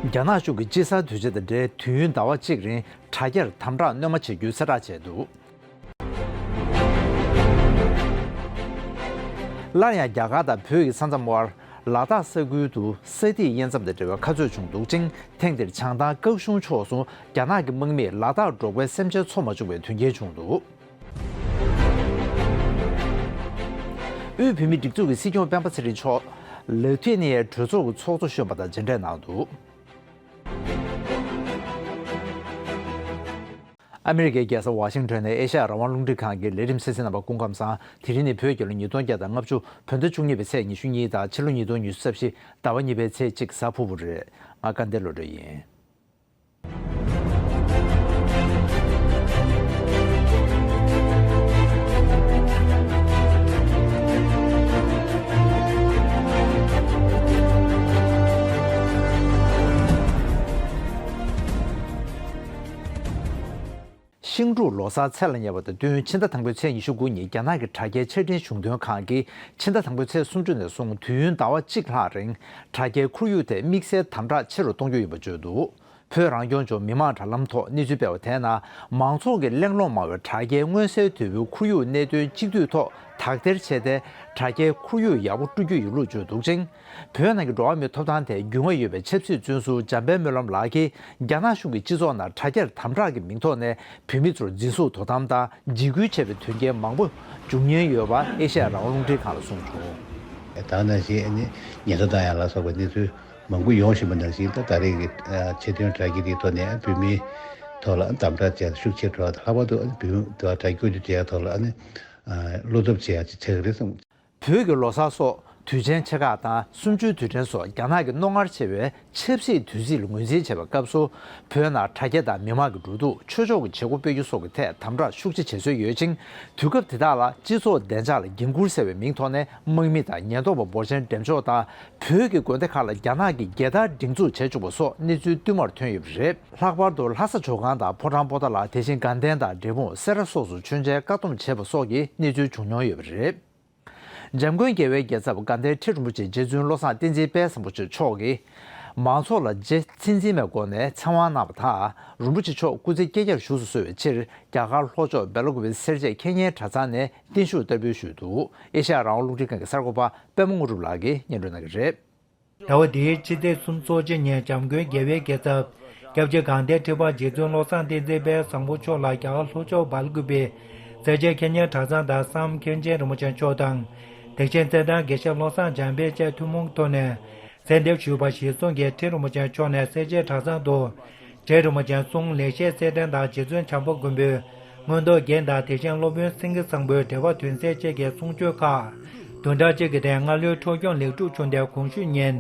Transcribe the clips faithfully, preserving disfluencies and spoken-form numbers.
རྒྱ་ནག་གཞུང་གིས་དཔྱིད་གསར་དུས་ཆེན་དང་འབྲེལ་དུས་ཡུན་ཟླ་བ་གཅིག་རིང་དྲ་རྒྱར་དམ་དྲག་སྣོན་མ་བྱེད་རྒྱུའི་གསལ་བསྒྲགས་བྱས་འདུག། སླར་ཡང་རྒྱ་གར་དང་བོད་ཀྱི་ས་མཚམས་དབར་ལ་དྭགས་ས་ཁུལ་དུ་ས་ཐིག་དབྱེ་མཚམས་དང་འབྲེལ་བའི་ཁ་རྩོད་བྱུང་འདུག་ཅིང་། ཐེངས་འདིར་བྱང་ཐང་སྐྱིད་གཤོངས་ཕྱོགས་སུ་རྒྱ་ནག་གི་དམག་མིས་ལ་དྭགས་འབྲོག་པའི་སེམས་ཅན་འཚོ་མ་བཅུག་པའི་དོན་རྐྱེན་བྱུང་འདུག། དབུས་བོད་མིའི་སྒྲིག་འཛུགས་ཀྱི་སྲིད་སྐྱོང་སྤེན་པ་ཚེ་རིང་མཆོག་ལི་ཐུ་ཨེ་ནི་ཡའི་གྲོས་ཚོགས་ཀྱི་ཚོགས་གཙོ་གཞོན་པ་དང་མཇལ་འཕྲད་གནང་འདུག། ཨ་མི་རི་ཀའི་རྒྱལ་ས་ཝ་ཤིང་ཊོན་ནས་ཨེ་ཤ་ཡ་རང་དབང་རླུང་འཕྲིན་ཁང་གི་ལས་རིམ་གསན་གཟིགས་རྣམ་པ་སྐུ་ཁམས་བཟང་། དེ་རིང་ནི་བོད་རྒྱལ་ལོ་ཉིས་སྟོང་བརྒྱ་དང་ལྔ་བཅུ་བོད་ཟླ་བཅུ་གཉིས་པའི་ཚེས་ཉི་ཤུ་གཉིས་དང་ཕྱི་ལོ་ཉིས་སྟོང་ཉི་ཤུ་རྩ་བཞི་ཟླ་བ་གཉིས་པའི་ཚེས་གཅིག་གཟའ་ཕུར་བུ་རེད། ང་སྐལ་ལྡན་བློ་གྲོས་ཡིན། ཤིང་འབྲུག་ལོ་གསར་ཚད་ལ་ཉེ་བ་དང་བསྟུན། ཕྱི་ཟླ་དང་པོའི་ཚེས་ཉི་ཤུ་དགུ་ཉིན་རྒྱ་ནག་གི་དྲ་རྒྱའི་ཆ་འཕྲིན་གཞུང་དོན་ཁང་གིས་ཕྱི་ཟླ་དང་པོའི་ཚེས་སུམ་ཅུ་ནས་བཟུང་དུས་ཡུན་ཟླ་བ་གཅིག་ལྷག་རིང་དྲ་རྒྱའི་ཁོར་ཡུག་དེ་དམིགས་བསལ་དམ་དྲག་ཆེ་རུ་གཏོང་རྒྱུ་ཡིན་པ་བརྗོད་འདུག། བོད་རང་སྐྱོང་ལྗོངས་མི་དམངས་དྲ་ལམ་ཐོག་གནས་ཚུལ་སྤེལ་བ་དེའི་ནང་། མང་ཚོགས་ཀྱིས་གླེང་སློང་མང་བའི་དྲ་རྒྱའི་མངོན་གསལ་དོད་པོའི་ཁོར་ཡུག་གནད་དོན་གཅིག་སྡུད་ཐོག་དག་ཐེར་བྱས་ཏེ། དྲ་རྒྱའི་ཁོར་ཡུག་ཡག་པོ་བསྐྲུན་རྒྱུ་ཡིན་ལུགས་བརྗོད་འདུག་ཅིང་། བོད་ནང་གི་འགྲོ་བ་མིའི་ཐོབ་ཐང་ཐད་རྒྱུས་མངའ་ཡོད་པའི་ཆབ་སྲིད་བཙོན་ཟུར་འཇམ་དཔལ་སྨོན་ལམ་ལགས་ཀྱིས། རྒྱ་ནག་གཞུང་གིས་སྤྱི་ཚོགས་ནང་དྲ་རྒྱར་དམ་དྲག་གི་མིང་ཐོག་ནས་བོད་མི་ཚོར་འཛིན་བཟུང་དོ་དམ་དང་འཇིགས་སྐུལ་བྱས་པའི་དོན་རྐྱེན་མང་པོ་འབྱུང་ཉེན་ཡོད་པ་ཨེ་ཤ་ཡ་རང་དབང་རླུང་འཕྲིན་ཁང་ལ་གསུངས་བྱུང་། ད་ནང་བཞིན་ཨ་ནི་ཉེན་བརྡ་བཏང་ཡ་ལ་སོགས་པའི་གནས་ཚུལ་མང་པོ་ཡོང་བཞིན་པ་ནང་བཞིན། ད་ད་རེས་ཀྱི་ཆེད་དོན་དྲ་རྒྱ་དེའི་ཐོག་ནས་བོད་མིའི་ཐོག་ལ་དམ་དྲག་བྱས་ཤུགས་ཆེ་འགྲོ་བ་དང་། ལྷག་པར་དུ་ཨ་ནི་བོད་དྲ་རྒྱ་བསྒྱུར་བཅོས་བྱེད་ཡ་ཐོག་ལ་ཨ་ནི་བློ་སྟོབས་ཆེ་ཡ་ཅིག་ཆགས་ཀྱི་རེད་བསམ། བོད་ཀྱི་ལོ་གསར་སོགས་དུས་ཆེན་ཆེ་ཁག་དང་གསུམ་བཅུའི་དུས་དྲན་སོགས་རྒྱ་ནག་གི་རྣོ་ངར་ཆེ་བའི་ཆབ་སྲིད་དུས་ཚིགས་ལ་ངོས་འཛིན་བྱས་པའི་སྐབས་སུ། བོད་ནང་དྲ་རྒྱ་དང་མི་མང་གི་འགྲོ་འདུག་ཆོས་ཕྱོགས་ཀྱི་བྱེད་སྒོ་སྤེལ་རྒྱུ་སོགས་ཀྱི་ཐད་དམ་དྲག་ཤུགས་ཆེ་བྱེད་སྲོལ་ཡོད་ཅིང་། དུས་སྐབས་དེ་དག་ལ་སྤྱི་ཚོགས་བདེ་འཇགས་ལ་འགན་འཁུར་ཟེར་བའི་མིང་ཐོག་ནས་དམག་མི་དང་ཉེན་རྟོག་པ་འབོར་ཆེན་འགྲེམས་འཇོག་དང་། བོད་ཀྱི་དགོན་སྡེ་ཁག་ལ་རྒྱ་ནག་གི་རྒྱལ་དར་སྒྲེང་འཛུགས་བྱས་བཅུག་པ་སོགས་གནས་ཚུལ་བསྟུད་མར་ཐོན་ཡོད་པ་རེད། ལྷག་པར་དུ་ལྷ་ས་ཇོ་ཁང་དང་ཕོ་བྲང་པོ་ཏཱ་ལ། དེ་བཞིན་དགའ་ལྡན་དང་འབྲས་སྤུངས་སེ་ར་སོགས་སུ་མཆོད་མཇལ་བཀའ་སྡོམ་བྱས་པ་སོགས་ཀྱི་གནས་ཚུལ་བྱུང་མྱོང་ཡོད་པ་རེད། འཇམ་མགོན་རྒྱལ་བའི་རྒྱལ་ཚབ་དགའ་ལྡན་ཁྲི་རིན་པོ་ཆེ་རྗེ་བཙུན་བློ་བཟང་བསྟན་འཛིན་དཔལ་བཟང་པོ་མཆོག་གིས། མང་ཚོགས་ལ་རྗེ་མཚན་འཛིན་མའི་སྒོ་ནས་ཚེ་དབང་གནང་བ་དང་། རིན་པོ་ཆེ་མཆོག་སྐུ་ཚེ་བསྐལ་བརྒྱར་བཞུགས་སུ་གསོལ་བའི་ཕྱིར། རྒྱ་གར་ལྷོ་ཕྱོགས་སྦེལ་ཀོབ་སེར་བྱེས་ཁེ་ཉེན་གྲྭ་ཚང་ནས་བརྟན་བཞུགས་བསྟར་འབུལ་ཞུས་འདུག། ཨེ་ཤ་ཡ་རང་དབང་རླུང་འཕྲིན་ཁང་གི་གསར་འགོད་པ་པད་མ་དངོས་གྲུབ་ལགས་ཀྱིས་སྙན་སྒྲོན་གནང་གི་རེད། ཟླ་བ་འདིའི་ཕྱི་ཚེས་སུམ་ཅུ་སོ་གཅིག་ཉིན་འཇམ་མགོན་རྒྱལ་བའི་རྒྱལ་ཚབ་སྐྱབས་རྗེ་དགའ་ལྡན་ཁྲི་པ་རྗེ་བཙུན་བློ་བཟང་བསྟན་འཛིན་དཔལ་བཟང་པོ་མཆོག་ལ་རྒྱ་གར་ལྷོ་ཕྱོགས་སྦེལ་ཀོབ་པའི་སེར་བྱེས་ཁེ་ཉེན་གྲྭ་ཚང་དང་སམ་མཁན་ཆེན་རིན་པོ་ཆེ་མཆོག་དང་། དེ་བཞིན་རྩེད་ཐང་དགེ་བཤེས་བློ་བཟང་འཇམ་དཔལ་བཅས་ཐུན་མོང་ཐོག་ནས་གསོལ་འདེབས་ཞུས་པ་གཞིར་བཟུང་གིས་ཁྲི་རིན་པོ་ཆེ་མཆོག་ནས་སེར་བྱེས་གྲྭ་ཚང་དུ། རྗེ་རིན་པོ་ཆེའི་གསུང་ལེགས་བཤད་གསེར་ཕྲེང་དང་རྗེ་བཙུན་བྱམས་པ་མགོན་པོའི་མངོན་རྟོགས་རྒྱན་དང་། དེ་བཞིན་སློབ་དཔོན་སེང་གེ་བཟང་པོའི་འགྲེལ་པ་དོན་གསལ་བཅས་ཀྱི་གསུང་ཆོས་ཁག་བདུན་ཕྲག་གཅིག་གི་རིང་སྔ་ལོའི་འཁྲབ་སྟོན་ལེགས་གྲུབ་བྱུང་སྟེ། གོང་ཞུས་ཉིན་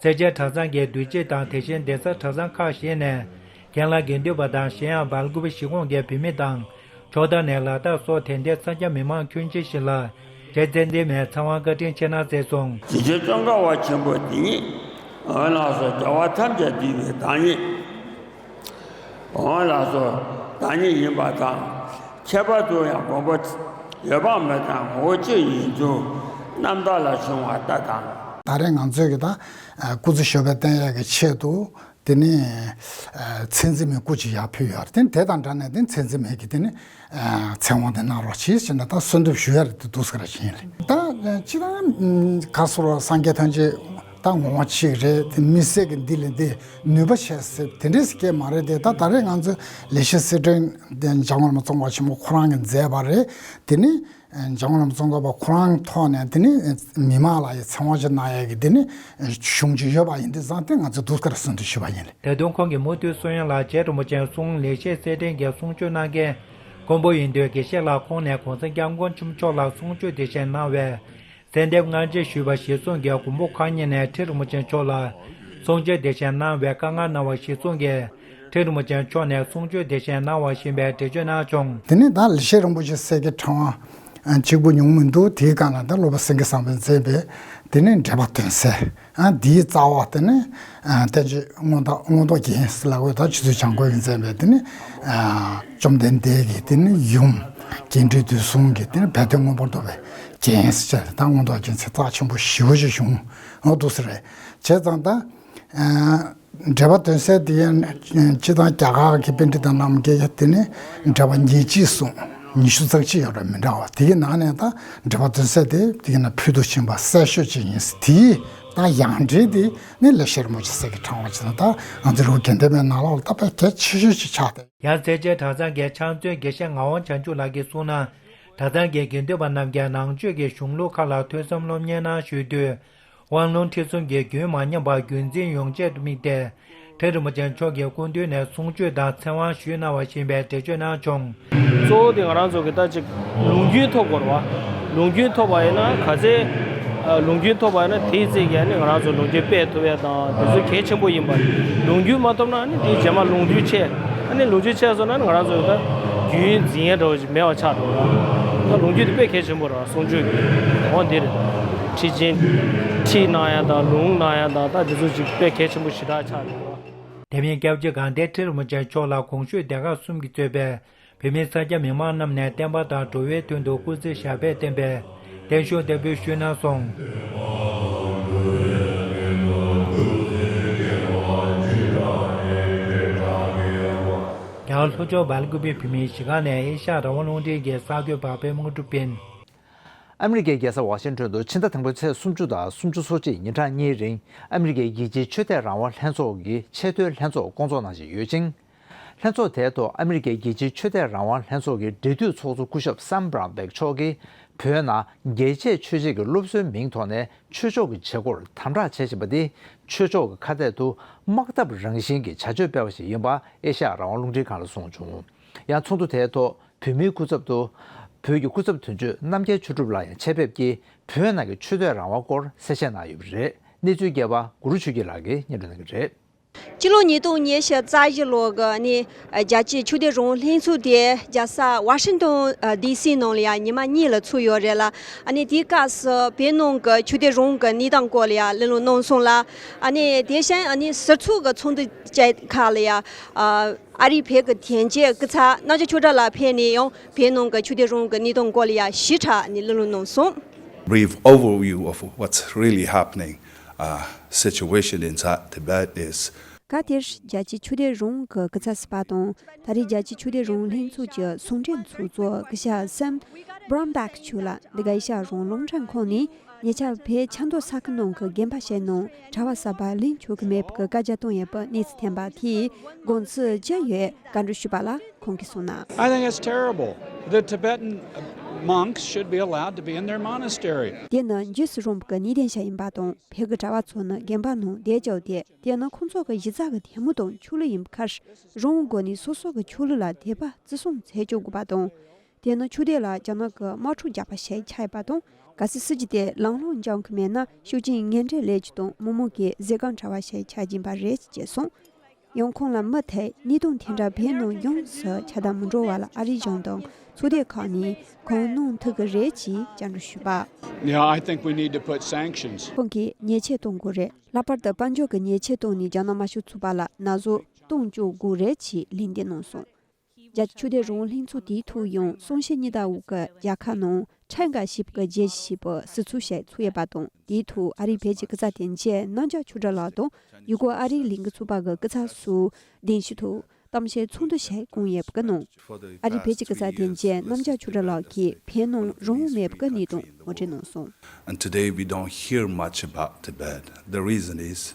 སེར་བྱེས་གྲྭ་ཚང་གི་འདུས་སྤྱི་དང་། དེ་བཞིན་གདན་ས་གྲྭ་ཚང་ཁག་བཞི་ནས་རྒན་ལགས་དགེ་འདུན་པ་དང་། གཞན་ཡང་སྦེལ་ཀོབ་གཞིས་ཁོངས་ཀྱི་བུད་མེད་དང་། ཕྱོགས་མཐའ་ནས་ལ་དྭགས་སོགས་དད་ལྡན་ས་སྐྱ་མི་མང་ཁྱོན་ཆེ་ཞིག་ལ། རྗེ་བཙན་འཛིན་མའི་ཚེ་དབང་བཀའ་དྲིན་ཆེ་གནང་གསན་སོང་། དེ་ཕྱིར་ཙོང་ཁ་པ་ཆེན་པོ་འདི་ཉིད། འོ་ལགས་སོ། རྒྱལ་བ་ཐམས་ཅད་འདུས་པའི་བདག་ཉིད། འོ་ལགས་སོ། བདག་ཉིད་ཡིན་པ་དང་། ཁྱད་པར་དུ་ཡང་མགོན་པོ་འོད་དཔག་མེད་དང་ངོ་བོ་གཅིག་ཡིན་ཚུལ་རྣམ་དག་ལ་བྱུང་བ་ལྟ་དང་། ད་རེས་ང་ཚོས་ཀྱི་ད་སྐུ་ཚེ་ཞབས་པད་བརྟན་ཡག་གི་ཆེད་དུ། དེ་ནས་ཨ་མཚན་འཛིན་མའི་སྐུ་ཅིག་ཡར་ཕུལ་ཡོད་རེད། དེ་ནས་དེ་དང་འདྲ་ནས་དེ་མཚན་འཛིན་མའི་གི་དེ་ནས་ཨ་ཚེ་དབང་དེ་གནང་རོགས་གྱིས་ཟེར་ནས་ད་གསོལ་འདེབས་ཞུ་ཡ་རེད། དེ་འདུག་ཟེར་བཞིན་ལས་ད་ཨ་སྤྱིར་བཏང་ཨ་ག་རེ་ཟེར་རོགས། སངས་རྒྱས་ཐམས་ཅད་ད་ངོ་བོ་གཅིག་རེད། དེ་མི་སེར་གི་འདི་ལས་འདི་ནུས་པ་བྱས་ཟེར་དེ་འདྲས་སྐད་མ་རེད་དེ། ད་ད་རེས་ང་ཚོ་ལེགས་བཤད་གསེར་ཕྲེང་དེ་འཇམ་མགོན་བླ་མ་ཙོང་ཁ་པ་ཆེན་པོ་ཁོ་རང་གིས་མཛད་པ་རེད། དེ་ནས། འཇམ་མགོན་བླ་མ་ཙོང་ཁ་པ་ཁོ་རང་ཐོག་ནས་དེ་ནི་མི་མང་ལ་ཡི་ཚེ་དབང་ཅིག་གནང་ཡས་ཀྱི་དེ་ནི་གཞུང་ཅིག་ཡོད་པ་ཡིན་དུས་ཙང་དེ་ང་ཚོས་འདུག་ཀར་གསོལ་འདེབས་ཞུས་པ་ཡིན། ད་དུང་ཁོང་གིས་མུ་མཐུད་གསུང་ཡ་ལ། རྗེ་རིན་པོ་ཆེའི་གསུང་ལེགས་བཤད་གསེར་ཕྲེང་གི་གསུང་ཆོས་གནང་མཁན་མགོན་པོ་ཡིན་དུས་དགེ་བཤེས་ལགས་ཁོང་ནས་གོང་ས་སྐྱབས་མགོན་ཆེན་པོ་མཆོག་ལ་གསུང་ཆོས་དེ་བཞིན་གནང་བའི་གསོལ་འདེབས་སྔ་རྗེས་ཞུས་པ་གཞིར་བཟུང་གིས་མགོན་པོ་གང་ཉིད་ནས་ཁྲི་རིན་པོ་ཆེ་མཆོག་ལ་གསུང་ཆོས་དེ་བཞིན་གནང་བའི་བཀའ་མངགས་གནང་བ་གཞིར་བཟུང་གིས། ཁྲི་རིན་པོ་ཆེ་མཆོག་ནས་གསུང་ཆོས་དེ་བཞིན་གནང་བ་བཞིན་པའི་འགྲེལ་བརྗོད་གནང་བྱུང་། དེ་ནས་ད་ལེགས་བཤད་རིན་པོ་ཆེ་གསེར་གྱི་ཕྲེང་བ་གཅིག་པུ་ཉུང་མི་འདུག། དེའི་སྒང་ལ་ད་སློབ་དཔོན་སེང་གེ་བཟང་པོས་མཛད་པའི་དེ་ནས་འགྲེལ་པ་དོན་གསལ། ཨ་འདིའི་རྩ་བ་དེ་ནས་ཨ་བསྟན་བཅོས་མངོན་རྟོགས་མངོན་རྟོགས་རྒྱན་ཟེར་ལབ་དགོས། ད་རྗེ་བཙུན་བྱམས་མགོན་གྱིས་མཛད་པའི་དེ་ནས་ཨ་བཅོམ་ལྡན་འདས་ཀྱི་དེ་ནས་ཡུམ་རྒྱས་འབྲིང་བསྡུས་གསུམ་གྱི་དེ་ནས་སྦས་དོན་མངོན་པར་རྟོགས་པའི་རྒྱན་ཟེར་བྱས། ད་མངོན་རྟོགས་རྒྱན་ཚིག་རྩ་ཆེན་པོ་ཞེ་པོ་ཅིག་བྱུང་འོ་འདུག་ཟེར་རེད། བྱས་ཙང་ད། འབྲེལ་བ་འདོན་སའི་དེ་ཡང་སྤྱི་བཏང་རྒྱ་གར་གྱི་པཎྜི་ཏ་རྣམས་ཀྱིས་དེ་ནི་འབྲེལ་བ་ཉེར་གཅིག་གསུངས། ཉི་ཤུ་རྩ་གཅིག་ཡོད་རེད། མི་འདྲ་བ་དེ་གི་ནང་ནས་ད་འབྲེལ་བ་འདོན་སའི་དེ་དེ་གི་ནང་ཕུལ་དུ་ཕྱིན་པ་གསལ་ཤོས་ཅིག་ཡིན། དེའི་ད་ཡང་འབྲེལ་དེ་ནི་ལེགས་བཤད་རིན་པོ་ཆེ་ཟེར་གྱི་དྲངས་པ་ཅིག་ན། ད་ང་ཚོ་རི་བོ་དགེ་ལྡན་པའི་ནང་ལོགས་ལ་ད་དཔེ་གལ་ཆེ་ཤོས་ཅིག་ཆགས་ཏེ། ཡང་སེར་བྱེས་གྲྭ་ཚང་གི་ཕྱག་མཛོད་དགེ་བཤེས་ངག་དབང་བྱང་ཆུབ་ལགས་ཀྱིས་གསུངས་ན། གྲྭ་ཚང་གི་དགེ་འདུན་པ་རྣམས་ཀྱིས་ནང་ཆོས་ཀྱི་གཞུང་ལུགས་ཁག་ལ་ཐོས་བསམ་སློབ་གཉེར་གནང་ཞུས་དུས། དབང་ལུང་ཁྲིད་གསུམ་གྱི་རྒྱུན་མ་ཉམས་པར་རྒྱུན་འཛིན་ཡོང་ཆེད་དུ་དམིགས་ཏེ། ཁྲི་རིན་པོ་ཆེ་མཆོག་གི་སྐུ་མདུན་ནས་གསུང་ཆོས་དང་ཚེ་དབང་ཞུས་གནང་བ་ཞིག་ཡིན་པའི་འགྲེལ་བརྗོད་གནང་བྱུང་། གཙོ་བོ་དེ་ང་རང་ཚོ་གི་ད་ཅིག་ལུང་རྒྱུན་ཐོབ་དགོས་རེད་བ། ལུང་རྒྱུན་ཐོབ་པ་ཡིན་ན་ག་ཚད། ཨ། ལུང་རྒྱུན་ཐོབ་པ་ཡིན་ན་དེའི་རྩིས་ཀྱིས་ནི་ང་རང་ཚོ་ལུང་རྒྱུན་སྤེལ་ཐུབ་ཡ་དང་དེ་ཚོ་གལ་ཆེན་པོ་ཡིན་པ་རེད། ལུང་རྒྱུན་མ་ཐོབ་ན་ནི་དེའི་རྗེས་མ་ལུང་རྒྱུན་ཆད། ཨ་ནི་ལུང་རྒྱུན་ཆད་སོང་ན་ནི་ང་རང་ཚོ་ད་རྒྱུན་འཛིན་ཡ་འདྲ་བོ་ཞིག་མེད་པ་ཆགས་འགྲོ་ར། ད་ལུང་རྒྱུན་དེ་དཔེ་གལ་ཆེན་པོ་རེད་བ། གསུང་ཆོས་ཀྱི་འོ་འདི་རེད། ད་ཁྲིད་ཆེན། ཁྲིད་གནང་ཡ་དང་ལུང་གནང་ཡ་དང་ད་དེ་ཚོ་ཅིག་དཔེ་གལ་ཆེན་པོ་ཞེ་དྲག་ཆགས་འགྲོ་ར། དེ་མིན་སྐྱབས་རྗེ་དགའ་ལྡན་ཁྲི་རིན་པོ་ཆེ་མཆོག་ལ་གོང་ཞུས་སྡེ་ཁག་གསུམ་གྱིས་གཙོས་པའི་བོད་མིའི་ས་སྐྱ་མི་མང་རྣམས་ནས་བསྟན་པ་དང་འགྲོ་བའི་དོན་དུ་སྐུ་ཚེ་ཞབས་པད་བརྟན་པའི་བརྟན་བཞུགས་བརྟན་པོ་ཞུས་གནང་སོང་། རྒྱ་གར་ལྷོ་ཕྱོགས་སྦེལ་ཀུ་པེ་བོད་མིའི་གཞིས་ཀ་ནས་ཨེ་ཤ་ཡ་རང་དབང་རླུང་འཕྲིན་གྱི་གསར་འགོད་པ་པད་མ་དངོས་གྲུབ་ཡིན། ཨ་མི་རི་ཀའི་རྒྱལ་ས་ཝ་ཤིང་ཏོན་དུ་ཕྱི་ཟླ་དང་པོའི་ཚེས་སུམ་ཅུ་དང་སུམ་ཅུ་སོ་གཅིག་ཉིན་གྲངས་གཉིས་རིང་ཨ་མི་རི་ཀའི་རྒྱལ་སྤྱིའི་ཆོས་དད་རང་དབང་ལྷན་ཚོགས་ཀྱི་ཆེས་མཐོའི་ལྷན་ཚོགས་བསྐོང་ཚོགས་གནང་བཞིན་ཡོད་ཅིང་། ལྷན་ཚོགས་དེའི་ཐོག་ཨ་མི་རི་ཀའི་རྒྱལ་སྤྱིའི་ཆོས་དད་རང་དབང་ལྷན་ཚོགས་ཀྱི་འབྲེལ་མཐུད་ཚོགས་གཙོ་སྐུ་ཞབས་སམ་བྷ་རོན་བྷེག་མཆོག་གིས་བོད་ནང་རྒྱལ་གཅེས་ཆོས་གཅེས་ཀྱི་སློབ་གསོའི་མིང་ཐོག་ནས་ཆོས་ཕྱོགས་ཀྱི་བྱེད་སྒོར་དམ་དྲག་བྱེད་བཞིན་པ་དེ་ཆོས་ཕྱོགས་ཀྱི་ཁ་གཏད་དུ་དམག་འཐབ་རང་བཞིན་གྱི་བྱ་སྤྱོད་སྤེལ་བ་ཞིག་ཡིན་པ་ཨེ་ཤ་ཡ་རང་དབང་རླུང་འཕྲིན་ཁང་ལ་གསུངས་བྱུང་། ཡང་ཚོགས་འདུ་དེའི་ཐོག་བོད་མིའི་སྐུ་ཚབ་ཏུ་བོད་ཀྱི་སྐུ་ཚབ་དོན་གཅོད་རྣམ་རྒྱལ་ཆོས་གྲུབ་ལགས་ཡང་ཆེད་ཕེབས་ཀྱིས་བོད་ནང་གི་ཆོས་དད་རང་དབང་སྐོར་གསལ་བཤད་གནང་ཡོད་པ་རེད། གནས་ཚུལ་རྒྱས་པ་གུ་རུ་ཆོས་སྐྱིད་ལགས་ཀྱིས་སྙན་སྒྲོན་གནང་གི་རེད། སྤྱི་ལོ་ཉིས་སྟོང་ཉི་ཤུ་རྩ་བཞི་ལོ་གི་ནི་རྒྱལ་སྤྱིའི་ཆོས་དད་རང་དབང་ལྷན་ཚོགས་དེ་རྒྱལ་ས་ཝ་ཤིང་ཏོན་ཨ་ཌི་སི་ནང་ལ་ཡང་ཉི་མ་གཉིས་ལ་ཚུགས་ཡོད་རེད་ལ། ཨ་ནི་དེའི་སྐབས་སུ་བོད་ནང་གི་ཆོས་དད་རང་དབང་གི་གནས་སྟངས་སྐོར་ལ་ཡང་གླེང་སློང་གནང་སོང་ལ། ཨ་ནི་དེ་བཞིན་ཨ་ནི་ཟུར་ཚོགས་ཀྱི་ཚོགས་འདུ་བཅས་ཁག་ལ་ཡང་ཨ་ཨ་རིའི་བོད་ཀྱི་དོན་གཅོད་སྐུ་ཚབ་རྣམ་རྒྱལ་ཆོས་གྲགས་ལགས་ཕེབས་ནས་ཡང་བོད་ནང་གི་ཆོས་དད་རང་དབང་གི་གནས་སྟངས་སྐོར་ལ་ཡང་ཞིབ་ཕྲ་ནས་གླེང་སློང་གནང་སོང་། Brief overview of what's really happening, uh, situation inside Tibet is ག་དེར་རྒྱལ་སྤྱིའི་ཆོས་དད་རང་དབང་གི་སྐུ་ཚབ་ཟུར་པ་དང་ད་རེས་རྒྱལ་སྤྱིའི་ཆོས་དད་རང་དབང་ལྷན་ཚོགས་ཀྱི་ཟུང་འབྲེལ་ཚོགས་གཙོ་སྐུ་ཞབས་སམ་བྷ་རོན་བྷེག་མཆོག་ལ་འདི་ག་ཨེ་ཤ་ཡ་རང་དབང་རླུང་འཕྲིན་ཁང་ནས་ཉེ་ཆར་བོད་ཆབ་མདོ་ས་ཁུལ་ནང་གི་དགོན་པ་ཞིག་ནང་གྲྭ་པ་གསར་པ་ལེན་ཆོག་གི་མེད་པའི་བཀའ་རྒྱ་བཏང་ཡོད་པའི་གནས་ཚུལ་ཐོན་པ་དེའི་དགོངས་ཚུལ་ཅི་ཡོད་བཀའ་འདྲི་ཞུས་པ་ལ་ཁོང་གིས་གསུངས་ན། I think it's terrible. The Tibetan monks should be allowed to be in their monastery. དེ་ནི་འཇིགས་སུ་རུང་བའི་གནད་དོན་ཞིག་ཡིན་པ་དང་བོད་ཀྱི་གྲྭ་པ་ཚོ་ནི་དགོན་པ་ནང་བསྡད་ཆོག་སྟེ་དེ་ནི་ཁོང་ཚོ་གི་གཞི་རྩ་གི་དད་མོས་དང་ཆོས་ལུགས་ཡིན་པའི་ཁར་རང་དབང་སྒོ་ནས་སོ་སོ་གི་ཆོས་ལུགས་ལ་དད་པ་བརྩི་སྲུང་བྱེད་ཆོག་དགོས་པ་དང་། དེ་ནི་ཆོས་དད་ལ་རྒྱ་ནག་གི་དམག་འཁྲུག་རྒྱག་པ་ཞིག་ཆགས་ཡོད་པ་དང་། གལ་སྲིད་སྲིད་ཇུས་དེ་ལམ་ལྷོང་འགྱངས་ཀྱི་མེད་ན་ཤུགས་རྐྱེན་ངན་འབྲས་ལས་རྒྱུ་དང་མི་མང་གི་ཟས་གོས་འདྲ་བ་ཞིག་ཆགས་ཀྱིན་པ་རེད་ཅེས་གསུངས། ཡང་ཁོང་ལ་མུ་མཐུད་གནད་དོན་དེ་འདྲ་བོད་ནང་ཡོངས་སུ་ཁྱབ་བསྡད་མི་འགྲོ་བ་ལ་ཨ་རིའི་གཞུང་དང་ཚོགས་སྡེ་ཁག་ནས་གང་གནང་ཐུབ་ཀྱི་རེད་ཅེས་བཅར་འདྲི་ཞུས་པ། Yeah, I think we need to put sanctions. ཁོང་གིས་ཉེས་ཆད་གཏོང་དགོས་རེད། ལྷག་པར་དུ་དཔལ་འབྱོར་གྱི་ཉེས་ཆད་བཏང་ནས་རྒྱ་ནག་དམར་ཤོག་ཚོགས་པ་ལ་ན་ཟུག་གཏོང་བཅུག་དགོས་རེད་ཅེས་ལན་འདེབས་གནང་སོང་། རྒྱལ་སྤྱིའི་ཆོས་དད་རང་དབང་ལྷན་ཚོགས་དེའི་ཐོག་ཡང་སུང་ཤེ་གཉིས་ཟླ་འོག་གི་རྒྱལ་ཁབ་ནང་ཁྲན་ག་ཞེས་པའི་རྒྱལ་སྤྱི་ཞེས་པའི་སྲིད་ཚོགས་ཤིག་ཚུགས་ཡོད་པ་དང་དེའི་ཐོག་ཨ་རིའི་བོད་ཀྱི་སྐུ་ཚབ་དོན་གཅོད་རྣམ་རྒྱལ་ཆོས་གྲགས་ལགས་དང་ཡུ་གུར་ཨ་རིའི་ལས་འགུལ་ཚོགས་པ་གི་སྐུ་ཚབ་སོགས་གདན་ཞུའི་ཐོག་གཏམ་བཤད་ཚོགས་འདུ་ཞིག་བསྐོང་ཡོད་པ་གི་ནང་། ཨ་རིའི་བོད་ཀྱི་སྐུ་ཚབ་དོན་གཅོད་རྣམ་རྒྱལ་ཆོས་གྲགས་ལགས་ཀྱིས་བོད་ནང་རང་དབང་མེད་པ་གི་གནད་དོན་ངོ་སྤྲོད་གནང་སོང་། And today we don't hear much about Tibet. The reason is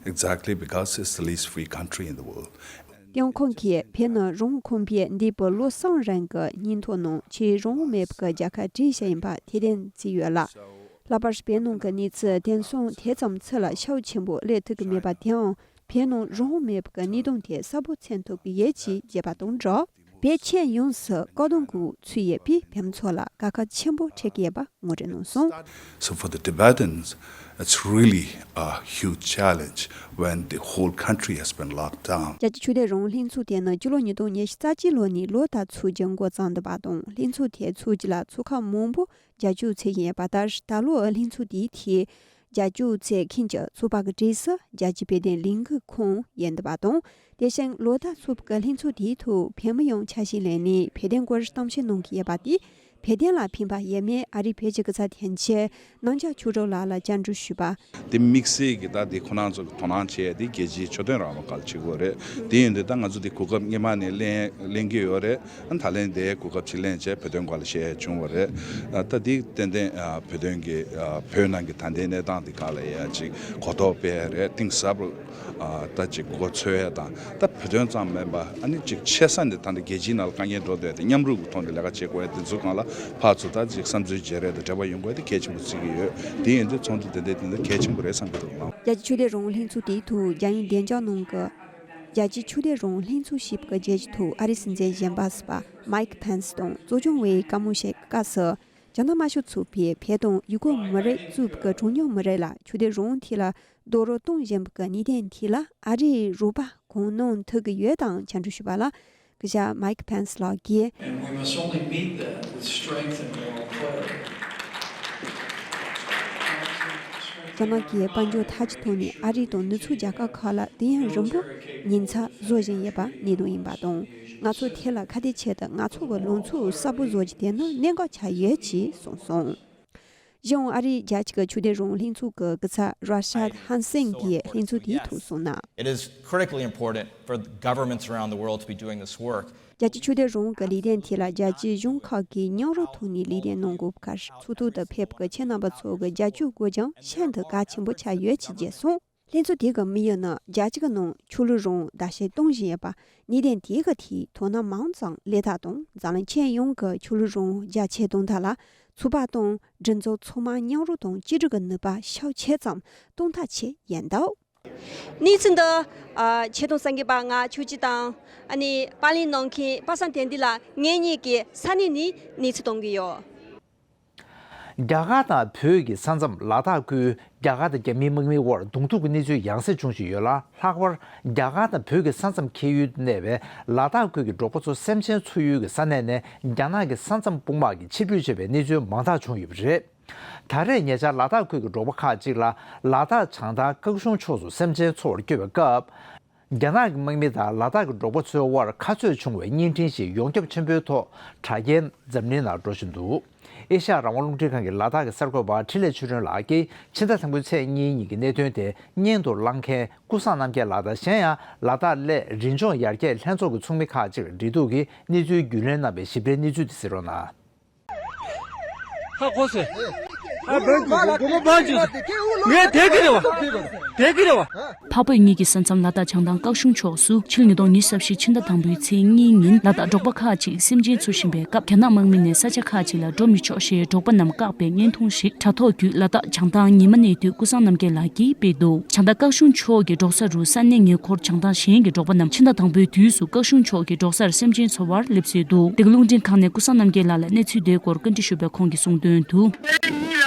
exactly because it's the least free country in the world. ཡང་ཁོང་གིས་བོད་ནི་རང་དབང་ཁང་པས་འདས་པའི་ལོ་གསུམ་རིང་གི་སྙན་ཐོ་ནང་ཆེས་རང་དབང་མེད་པའི་རྒྱལ་ཁབ་བགྲེས་ཤིག་ཡིན་པ་ཐེར་འདོན་བརྩིས་ཡོད་ལ། ལྷག་པར་བོད་ནང་གི་གནས་ཚུལ་དེང་སང་དེ་ཙམ་ཚུར་ལ་ཤུགས་ཆེན་པོ་སླེབས་ཐུབ་ཀྱི་མེད་པ་དེའང་བོད་ནང་རང་དབང་མེད་པའི་གནད་དོན་དེ་གསལ་པོ་མཚོན་ཐུབ་ཀྱི་ཡོད་ཅེས་བརྗོད་པ་དང་སྦྲགས། བོད་ཁྱོན་ཡོངས་སུ་བཀག་སྡོམ་འོག་ཚུད་ཡོད་པས་བོད་མི་ཚོ་ལ་དཀའ་ཁག་ཆེན་པོ་འཕྲད་ཀྱི་ཡོད་པ་ངོ་སྤྲོད་གནང་སོང་། So for the Tibetans, it's really a huge challenge when the whole country has been locked down. རྒྱལ་སྤྱིའི་ཆོས་དད་རང་དབང་ལྷན་ཚོགས་དེ་ནི་སྤྱི་ལོ་ཉིས་སྟོང་ཉི་ཤུ་རྩ་གཅིག་ལོ་ནས་ལོ་ལྟར་ཚོགས་རྒྱུ་འགོ་བརྩམས་འདུག་པ་དང་ལྷན་ཚོགས་དེ་ཚོགས་རྒྱུ་ལ་ཚོགས་ཁག་མང་པོ་རྒྱབ་སྐྱོར་བྱེད་བཞིན་ཡོད་པ་ལྟར་ད་ལོའི་ལྷན་ཚོགས་དེའི་ཐད། རྒྱབ་སྐྱོར་བྱེད་མཁན་གྱི་ཚོགས་པ་གི་གྲས་སུ་རྒྱལ་སྤྱིའི་བོད་དོན་ལས་འགུལ་ཁང་ཡིན་འདུག་པ་དང་། དེ་བཞིན་ལོ་ལྟར་ཚོགས་པའི་ལྷན་ཚོགས་དེའི་ཐོག་བོད་མི་ཡོངས་ཆ་ཤས་ལེན་ནས་བོད་དོན་སྐོར་གཏམ་བཤད་གནང་གི་ཡོད་པ་དེས་ བོད་དོན་ལ་ཕན་པ་ཡོད་མེད་ཨ་རིའི་བོད་ཀྱི་སྐུ་ཚབ་དོན་གཅོད་རྣམ་རྒྱལ་ཆོས་སྒྲོན་ལགས་ལ་བཅར་འདྲི་ཞུས་པ། དེ་དམིགས་བསལ་གྱི་ད་དེ་ཁོ་རང་ཚོ་གི་དོ་སྣང་བྱས་དེ་རྒྱལ་སྤྱིའི་ཆོས་དོན་རང་དབང་སྒང་ལ་བྱེད་དགོས་རེད། དེ་ཡིན་དུས་ད་ང་ཚོ་དེ་གོ་སྐབས་སྔོན་མ་ནས་ལེན་ལེན་གྱི་ཡོད་རེད། ད་ལན་དེ་གོ་སྐབས་ཅིག་ལེན་བྱས་བོད་དོན་སྒང་ལ་བཤད་བྱུང་བ་རེད། ད་དེ་ཏན་ཏན་བོད་དོན་གྱི་བོད་ནང་གི་ད་ལྟའི་གནས་སྟངས་དེ་སྒང་ལ་ཡ་ཅིག་གོ་རྟོགས་སྤེལ་ཡ་རེད། གཏིང་ཟབ་རུ། ཨ། ད་ཅིག་མགོ་འཚོས་ཡ་དང་ད་བོད་དོན་ཙམ་མིན་པ་ཨ་ནི་ཅིག་ཆེ་ས་ནས་ད་ལྟ་རྒྱལ་སྤྱིའི་ནང་ལ་དཀའ་ངལ་འགྲོ་བསྡད་དེ་མཉམ་རུབ་ཀྱི་ཐོག་ནས་ལས་ཀ་བྱེད་དགོས་ཡ་དེ་ཚོ་སྒང་ལ་ཕར་ཚུར་ད་ཅིག་བསམ་ཚུལ་བརྗེ་རེས་དང་འབྲེལ་བ་ཡོང་དགོས་ཡ་དེ་གལ་ཆེན་པོ་བརྩི་གི་ཡོད། དེ་ཡིན་དུས་ཚོགས་འདུ་དེ་འདྲ་དེ་འདྲ་གལ་ཆེན་པོ་རེད་བསམ་གྱི་འདུག་ལགས། རྒྱལ་སྤྱིའི་ཆོས་དད་རང་དབང་ལྷན་ཚོགས་དེའི་ཐོག་རྒྱ་ཡན་བདེ་འཇགས་ནང་གི་རྒྱལ་སྤྱིའི་ཆོས་དད་རང་དབང་ལྷན་ཚོགས་ཞེས་པ་གི་རྒྱལ་སྤྱིའི་ཐོག་ཨ་རིའི་སྲིད་འཛིན་གཞོན་པ་ཟུར་པ་མའིག་ཕེན་སི་དང་གཙོ་སྐྱོང་བའི་བཀའ་མོལ་བཤད་སྐབས་སུ། རྒྱ་ནག་དམར་ཤོག་ཚོགས་པས་བོད་དང་ཡུ་གུར་མི་རིགས་གཙོས་པའི་གྲངས་ཉུང་མི་རིགས་ལ་ཆོས་དད་རང་དབང་ཐད་ལ་རྡོག་རོལ་གཏོང་བཞིན་པའི་གནད་དོན་ཐད་ལ་ཨ་རིས་རོགས་པ་གང་གནང་ཐུབ་ཀྱི་ཡོད་དམ་བཅར་འདྲི་ཞུས་པ་ལ། སྐུ་ཞབས་མའིག་ཕེན་སི་ལགས་ཀྱིས། And we must only meet that with strength and moral clarity. རྒྱ་ནག་གིས་དཔལ་འབྱོར་ཐབས་ཀྱི་ཐོག་ནས་ཨ་རི་དང་ནུབ་ཕྱོགས་རྒྱལ་ཁབ་ཁག་ལ་དུས་ཡུན་རིང་པོ་ཉེན་ཚབས་བཟོ་བཞིན་ཡོད་པ་གནད་དོན་ཡིན་པ་དང་། ང་ཚོ་དེ་ལ་ཁ་གཏད་བྱས་ཏེ་ང་ཚོ་གི་ལངས་ཕྱོགས་གསལ་པོ་བཟོ་རྒྱུ་དེ་ནི་གནད་འགག་ཆགས་ཡོད་ཅེས་གསུངས་སོང་། གཞན་ཨ་རིའི་རྒྱལ་སྤྱི་གི་ཆོས་དད་རང་དབང་ལྷན་ཚོགས་ཀྱི་སྐུ་ཚབ་ར་ཤད་ཧན་སན་གྱིས་ལྷན་ཚོགས་དེའི་ཐོག་གསུངས་ན། It is critically important for governments around the world to be doing this work. རྒྱལ་སྤྱིའི་ཆོས་དད་རང་དབང་གི་ལས་དོན་དེ་ལ་རྒྱལ་སྤྱིའི་གཞུང་ཁག་གིས་མཉམ་རུབ་ཐོག་ནས་ལས་དོན་གནང་དགོས་པའི་ཁར་ཚོགས་ཐོག་ཏུ་ཕེབས་པའི་ཁྱེད་རྣམ་པ་ཚོ་གི་རྒྱབ་སྐྱོར་དགོས་ཀྱང་ཤིན་ཏུ་གལ་ཆེན་པོ་ཆགས་ཡོད་ཅེས་བརྗོད་སོང་། ལྷན་ཚོགས་དེ་གི་དམིགས་ཡུལ་ནི་རྒྱལ་སྤྱི་གི་ནང་ཆོས་ལུགས་རང་དབང་བརྡབ་གསིག་གཏོང་བཞིན་ཡོད་པ། གནད་དོན་དེ་གི་ཐད་དོ་སྣང་མང་ཙམ་སླེབས་ཐབས་དང་། འཛམ་གླིང་ཁྱོན་ཡོངས་ཀྱི་ཆོས་ལུགས་རང་དབང་རྒྱ་ཆེར་གཏོང་ཐབས་ལ་ཚོགས་པ་དང་སྒྲིག་འཛུགས་ཚང་མ་མཉམ་རུབ་དང་གཅིག་སྒྲིལ་གྱི་ནུས་པ་ཤུགས་ཆེ་ཙམ་གཏོང་ཐབས་ཆེད་ཡིན་འདུག། གནས་ཚུལ་འདི། ཨ། ཆེ་མཐོང་གསར་འགོད་པ་ང་ཆོས་སྐྱིད་དང་། ཨ་ནི་པར་ལེན་གནང་མཁན་པ་སངས་དོན་ལྡན་ལགས་ངེད་གཉིས་ཀྱིས་ས་གནས་ནས་གནས་ཚུལ་གཏོང་གི་ཡོད། རྒྱ་གར་དང་བོད་ཀྱི་ས་མཚམས་ལ་དྭགས་ཁུལ་རྒྱ་གར་དང་རྒྱ་མིའི་དམག་མིའི་དབར་གདོང་ཐུག་གི་གནས་ཚུལ་ཡང་སེ་འབྱུང་བཞིན་ཡོད་ལ། ལྷག་པར་རྒྱ་གར་དང་བོད་ཀྱི་ས་མཚམས་ཁེལ་ཡུལ་གནས་པའི་ལ་དྭགས་ཁུལ་གྱི་འབྲོག་པ་ཚོ་སེམས་ཅན་འཚོ་ཡུལ་གྱི་ས་གནས་ནས་རྒྱ་ནག་གི་ས་མཚམས་དཔུང་དམག་གིས་ཕྱིར་འབུད་བྱས་པའི་གནས་ཚུལ་མང་དག་བྱུང་ཡོད་པ་རེད། ད་རེས་ཉེ་ཆར་ལ་དྭགས་ཁུལ་གྱི་འབྲོག་པ་ཁག་ཅིག་ལ་ལ་དྭགས་བྱང་ཐང་སྐྱོང་གཞུང་ཕྱོགས་སུ་སེམས་ཅན་འཚོ་བར་བསྐྱོད་པའི་སྐབས། རྒྱ་ནག་གི་དམག་མི་དང་ལ་དྭགས་ཀྱི་འབྲོག་པ་ཚོའི་དབར་ཁ་རྩོད་བྱུང་བའི་བརྙན་འཕྲིན་ཞིག་ཡོངས་ཁྱབ་ཆེན་པོའི་ཐོག་དྲ་རྒྱའི་འཛམ་གླིང་ནང་འགྲོ་བཞིན་འདུག། ཨེ་ཤ་ཡ་རང་དབང་རླུང་འཕྲིན་ཁང་གི་ལ་དྭགས་ཀྱི་གསར་འགོད་པ་འཕྲིན་ལས་ཆོས་སྒྲོན་ལགས་ཀྱིས་ཕྱི་ཟླ་དང་པོའི་ཚེས་གཉིས་ཉིན་གྱི་གནད་དོན་དེ་སྙན་དུ་བླངས་མཁན་ཀུན་བཟང་རྣམ་རྒྱལ་ལགས་དང་། གཞན་ཡང་ལ་དྭགས་སླད་རི་ལྗོངས་ཡར་རྒྱས་ལྷན་ཚོགས་ཀྱི་ཚོགས་མི་ཁག་ཅིག་ལ་འབྲེལ་གཏུག་གིས་གནས་ཚུལ་རྒྱུས་ལོན་གནང་བའི་ཞིབ་ཕྲའི་གནས་ཚུལ་དེ་གསན་རོགས་གནང་། ཧ་གོ་སོང་། ཨ་བན་ཅིག་གོ་གོ་བན་ཅིག་ངས་དེ་གི་རེད་བ། དེ་གི་རེད་བ། འཕགས་བོད་གཉིས་ཀྱི་ས་མཚམས་ལ་དྭགས་བྱང་ཐང་སྐྱོང་གཞུང་ཕྱོགས་སུ་ཕྱི་ལོ་ཉིས་སྟོང་ཉི་ཤུ་རྩ་བཞི་ཕྱི་ཟླ་དང་པོའི་ཚེས་གཉིས་ཉིན་ལ་དྭགས་འབྲོག་པ་ཁག་ཅིག་སེམས་ཅན་འཚོ་བཞིན་པའི་སྐབས། རྒྱ་ནག་དམག་མི་ནས་ས་ཆ་ཁག་ཅིག་ལ་འགྲོ་མི་ཆོག་ཞེས་འབྲོག་པ་རྣམས་བཀག་པའི་བརྙན་ཐུང་ཞིག་དྲ་ཐོག་བརྒྱུད་ལ་དྭགས་བྱང་ཐང་ཉི་མ་གནས་སྡོད་ཀུན་བཟང་རྣམ་རྒྱལ་ལགས་ཀྱིས་སྤེལ་འདུག། བྱང་ཐང་སྐྱོང་གཞུང་ཕྱོགས་ཀྱི་འབྲོག་ས་རུ་ས་གནས་ཉེ་འཁོར་བྱང་ཐང་གཞན་གྱི་འབྲོག་པ་རྣམས་ཕྱི་ཟླ་དང་པོའི་དུས་སུ་སྐྱོང་གཞུང་ཕྱོགས་ཀྱི་འབྲོག་སར་སེམས་ཅན་འཚོ་བར་སླེབས་སྲོལ་འདུག། བདེ་སྐྱིད་རླུང་འཕྲིན་ཁང་ནས་ཀུན་བཟང་རྣམ་རྒྱལ་ལགས་ལ་གནས་ཚུལ་དེའི་སྐོར་བཀའ་འདྲི་ཞུས་པའི་ཁོང་གིས་གསུངས་དོན་དུ། ཉིན་ལ་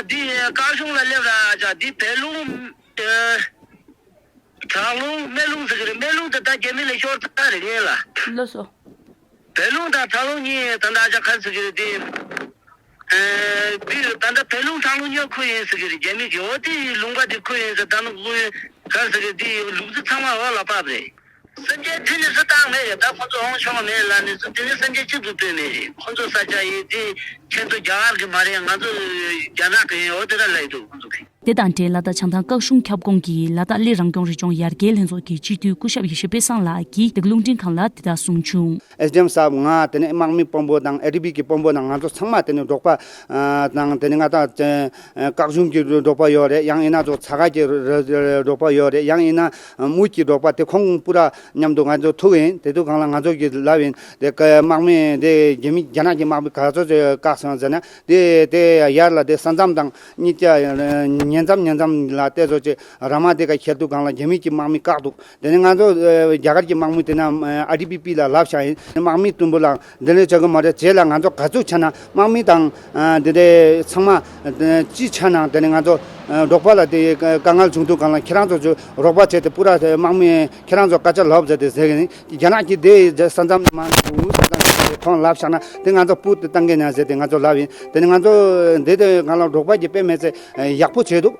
འདི་སྐྱོང་གཞུང་ལ་སླེབས་ར་ཅག་འདི་བལ་ལུང་། ཨ། བྲག་ལུང་སྨན་ལུང་ཟེར་གི་རེད། སྨན་ལུང་དེ་ད་རྒྱ་མི་ལ་ཤོར་ཚར་རེད་ངེས་ལ། ལགས་སོ། བལ་ལུང་དང་བྲག་ལུང་གཉིས་ད་ལྟ་ཨ་ཅག་ག་རེ་ཟེར་གི་རེད་དེ། ཨ། འདི་ད་ལྟ་བལ་ལུང་བྲག་ལུང་གཉིས་ཁུལ་ཡིན་ཟེར་གི་རེད། རྒྱ་མི་གིས་འོ་དེ་ལུང་པ་དེ་ཁུལ་ཡིན་ཟེར། ད་ནུབ་ཁུལ་ག་རེ་ཟེར་གི་རེད། དེ་ལུག་རྫི་ཚང་མ་འོག་ལ་བབས་རེད། སེམས་ཅན་དེ་ནི་སུ་བཏང་མེད་རེད། ད་ཁོ་ཚོ་འོང་ཆོག་མེད་ལ་ནི་སུ་དེ་ནི་སེམས་ཅན་གཅིག་ཏུ་སྤོས་མེད་རེད། ཁོ་ཚོ་ས་ཆ་ཡིན་དེ་ཁྱེད་ཚོ་རྒྱ་གར་གི་མ་རེད། ང་ཚོ་རྒྱ་ནག་གི་ཡིན། འོ་དེ་འདྲ་ལབ་ཡི་འདུག་ཁོ་ཚོ་གིས། དེ་དང་འབྲེལ་ལ་དྭགས་བྱང་ཐང་སྐྱོང་གཞུང་ཁྱབ་ཁོངས་ཀྱི་ལ་དྭགས་གླེ་རང་སྐྱོང་རི་ལྗོངས་ཡར་རྒྱས་ལྷན་ཚོགས་ཀྱི་སྤྱི་འཐུས་སྐུ་ཞབས་ཡེ་ཤེས་དཔལ་བཟང་ལགས་ཀྱིས་བདེ་སྐྱིད་རླུང་འཕྲིན་ཁང་ལ་དེ་ལྟར་གསུངས་བྱུང་། ཨེ་སི་ཌི་ཨེམ་སར་ང་དེ་ནས་དམག་མི་དཔོན་པོ་དང་ཨེ་ཌི་བི་གི་དཔོན་པོ་དང་ང་ཚོ་ཚང་མ་དེ་ནས་འབྲོག་པ་དང་། དེ་ནས་ང་དང་སྐྱོང་གཞུང་གི་འབྲོག་པ་ཡོད་རེད། ཡང་ཡིན་ན་ཚོ་ཚ་ཁ་གི་འབྲོག་པ་ཡོད་རེད། ཡང་ཡིན་ན་མུ་གི་འབྲོག་པ་དེ་ཁོང་པུ་ར་མཉམ་དུ་ང་ཚོ་ཐུག་ཡིན། དེ་དུས་སྒང་ལ་ང་ཚོ་གི་ལབ་ཡིན། དེ་དམག་མི་དེ་རྒྱ་མི་རྒྱ་ནག་གི་དམག་མི་ག་ཚོད་ཅིག་བཀག་སོང་ཟེར་ན། དེ་དེ་ཡར་ལ་དེ་ས་མཚམས་དང་གཉིས་ཀ་ཉེ་མཚམས་ཉེ་མཚམས་ལ་དེ་ཚོ་ཅིག་ར་མ་དེ་ག་ཁྱེར་དུས་སྒང་ལ་རྒྱ་མི་གི་དམག་མི་བཀག་འདུག། དེ་ནས་ང་ཚོ་ཨ་རྒྱ་གར་གྱི་དམག་མི་དེ་ན་ཨ་ཨའི་ཊི་བི་པི་ལ་ལབ་བཞག་ཡིན། དམག་མི་བསྟུན་པོ་ལ་འདི་འདྲ་བྱ་གི་མ་རེད། རྗེས་ལ་ང་ཚོ་ག་ཚོད་བྱས་ན་དམག་མི་དང་ཨ་འདི་འདྲའི་ཚང་མ་ཨ་སྤྱི་བྱས་ན། དེ་ནས་ང་ཚོ་ཨ་འབྲོག་པ་ལ་དེ་དཀའ་ངལ་བྱུང་དུས་སྒང་ལ་ཁྱེད་རང་ཚོ་ཚོས་རོགས་པ་བྱས་ཏེ་པུ་ར་དེ་དམག་མི་ཁྱེད་རང་ཚོ་སྐད་ཆ་ལབ་བྱས་ཏེ་ཟེར་གི་ཡིན། རྒྱ་ནག་གི་དེ་ས་མཚམས་མ་འདུག། ས་མཚམས་ ཁོང་ལབ་བཞག་ན་དེ་ང་ཚོ་སྤུ་དེ་བཏང་གི་ན་ཟེར་ཏེ་ང་ཚོ་ལབ་ཡིན། དེ་ནི་ང་ཚོ་འདི་དེ་ང་ལ་འབྲོག་པ་གི་དཔེ་མེད་ཚེ་ཡག་པོ་བྱས་འདུག་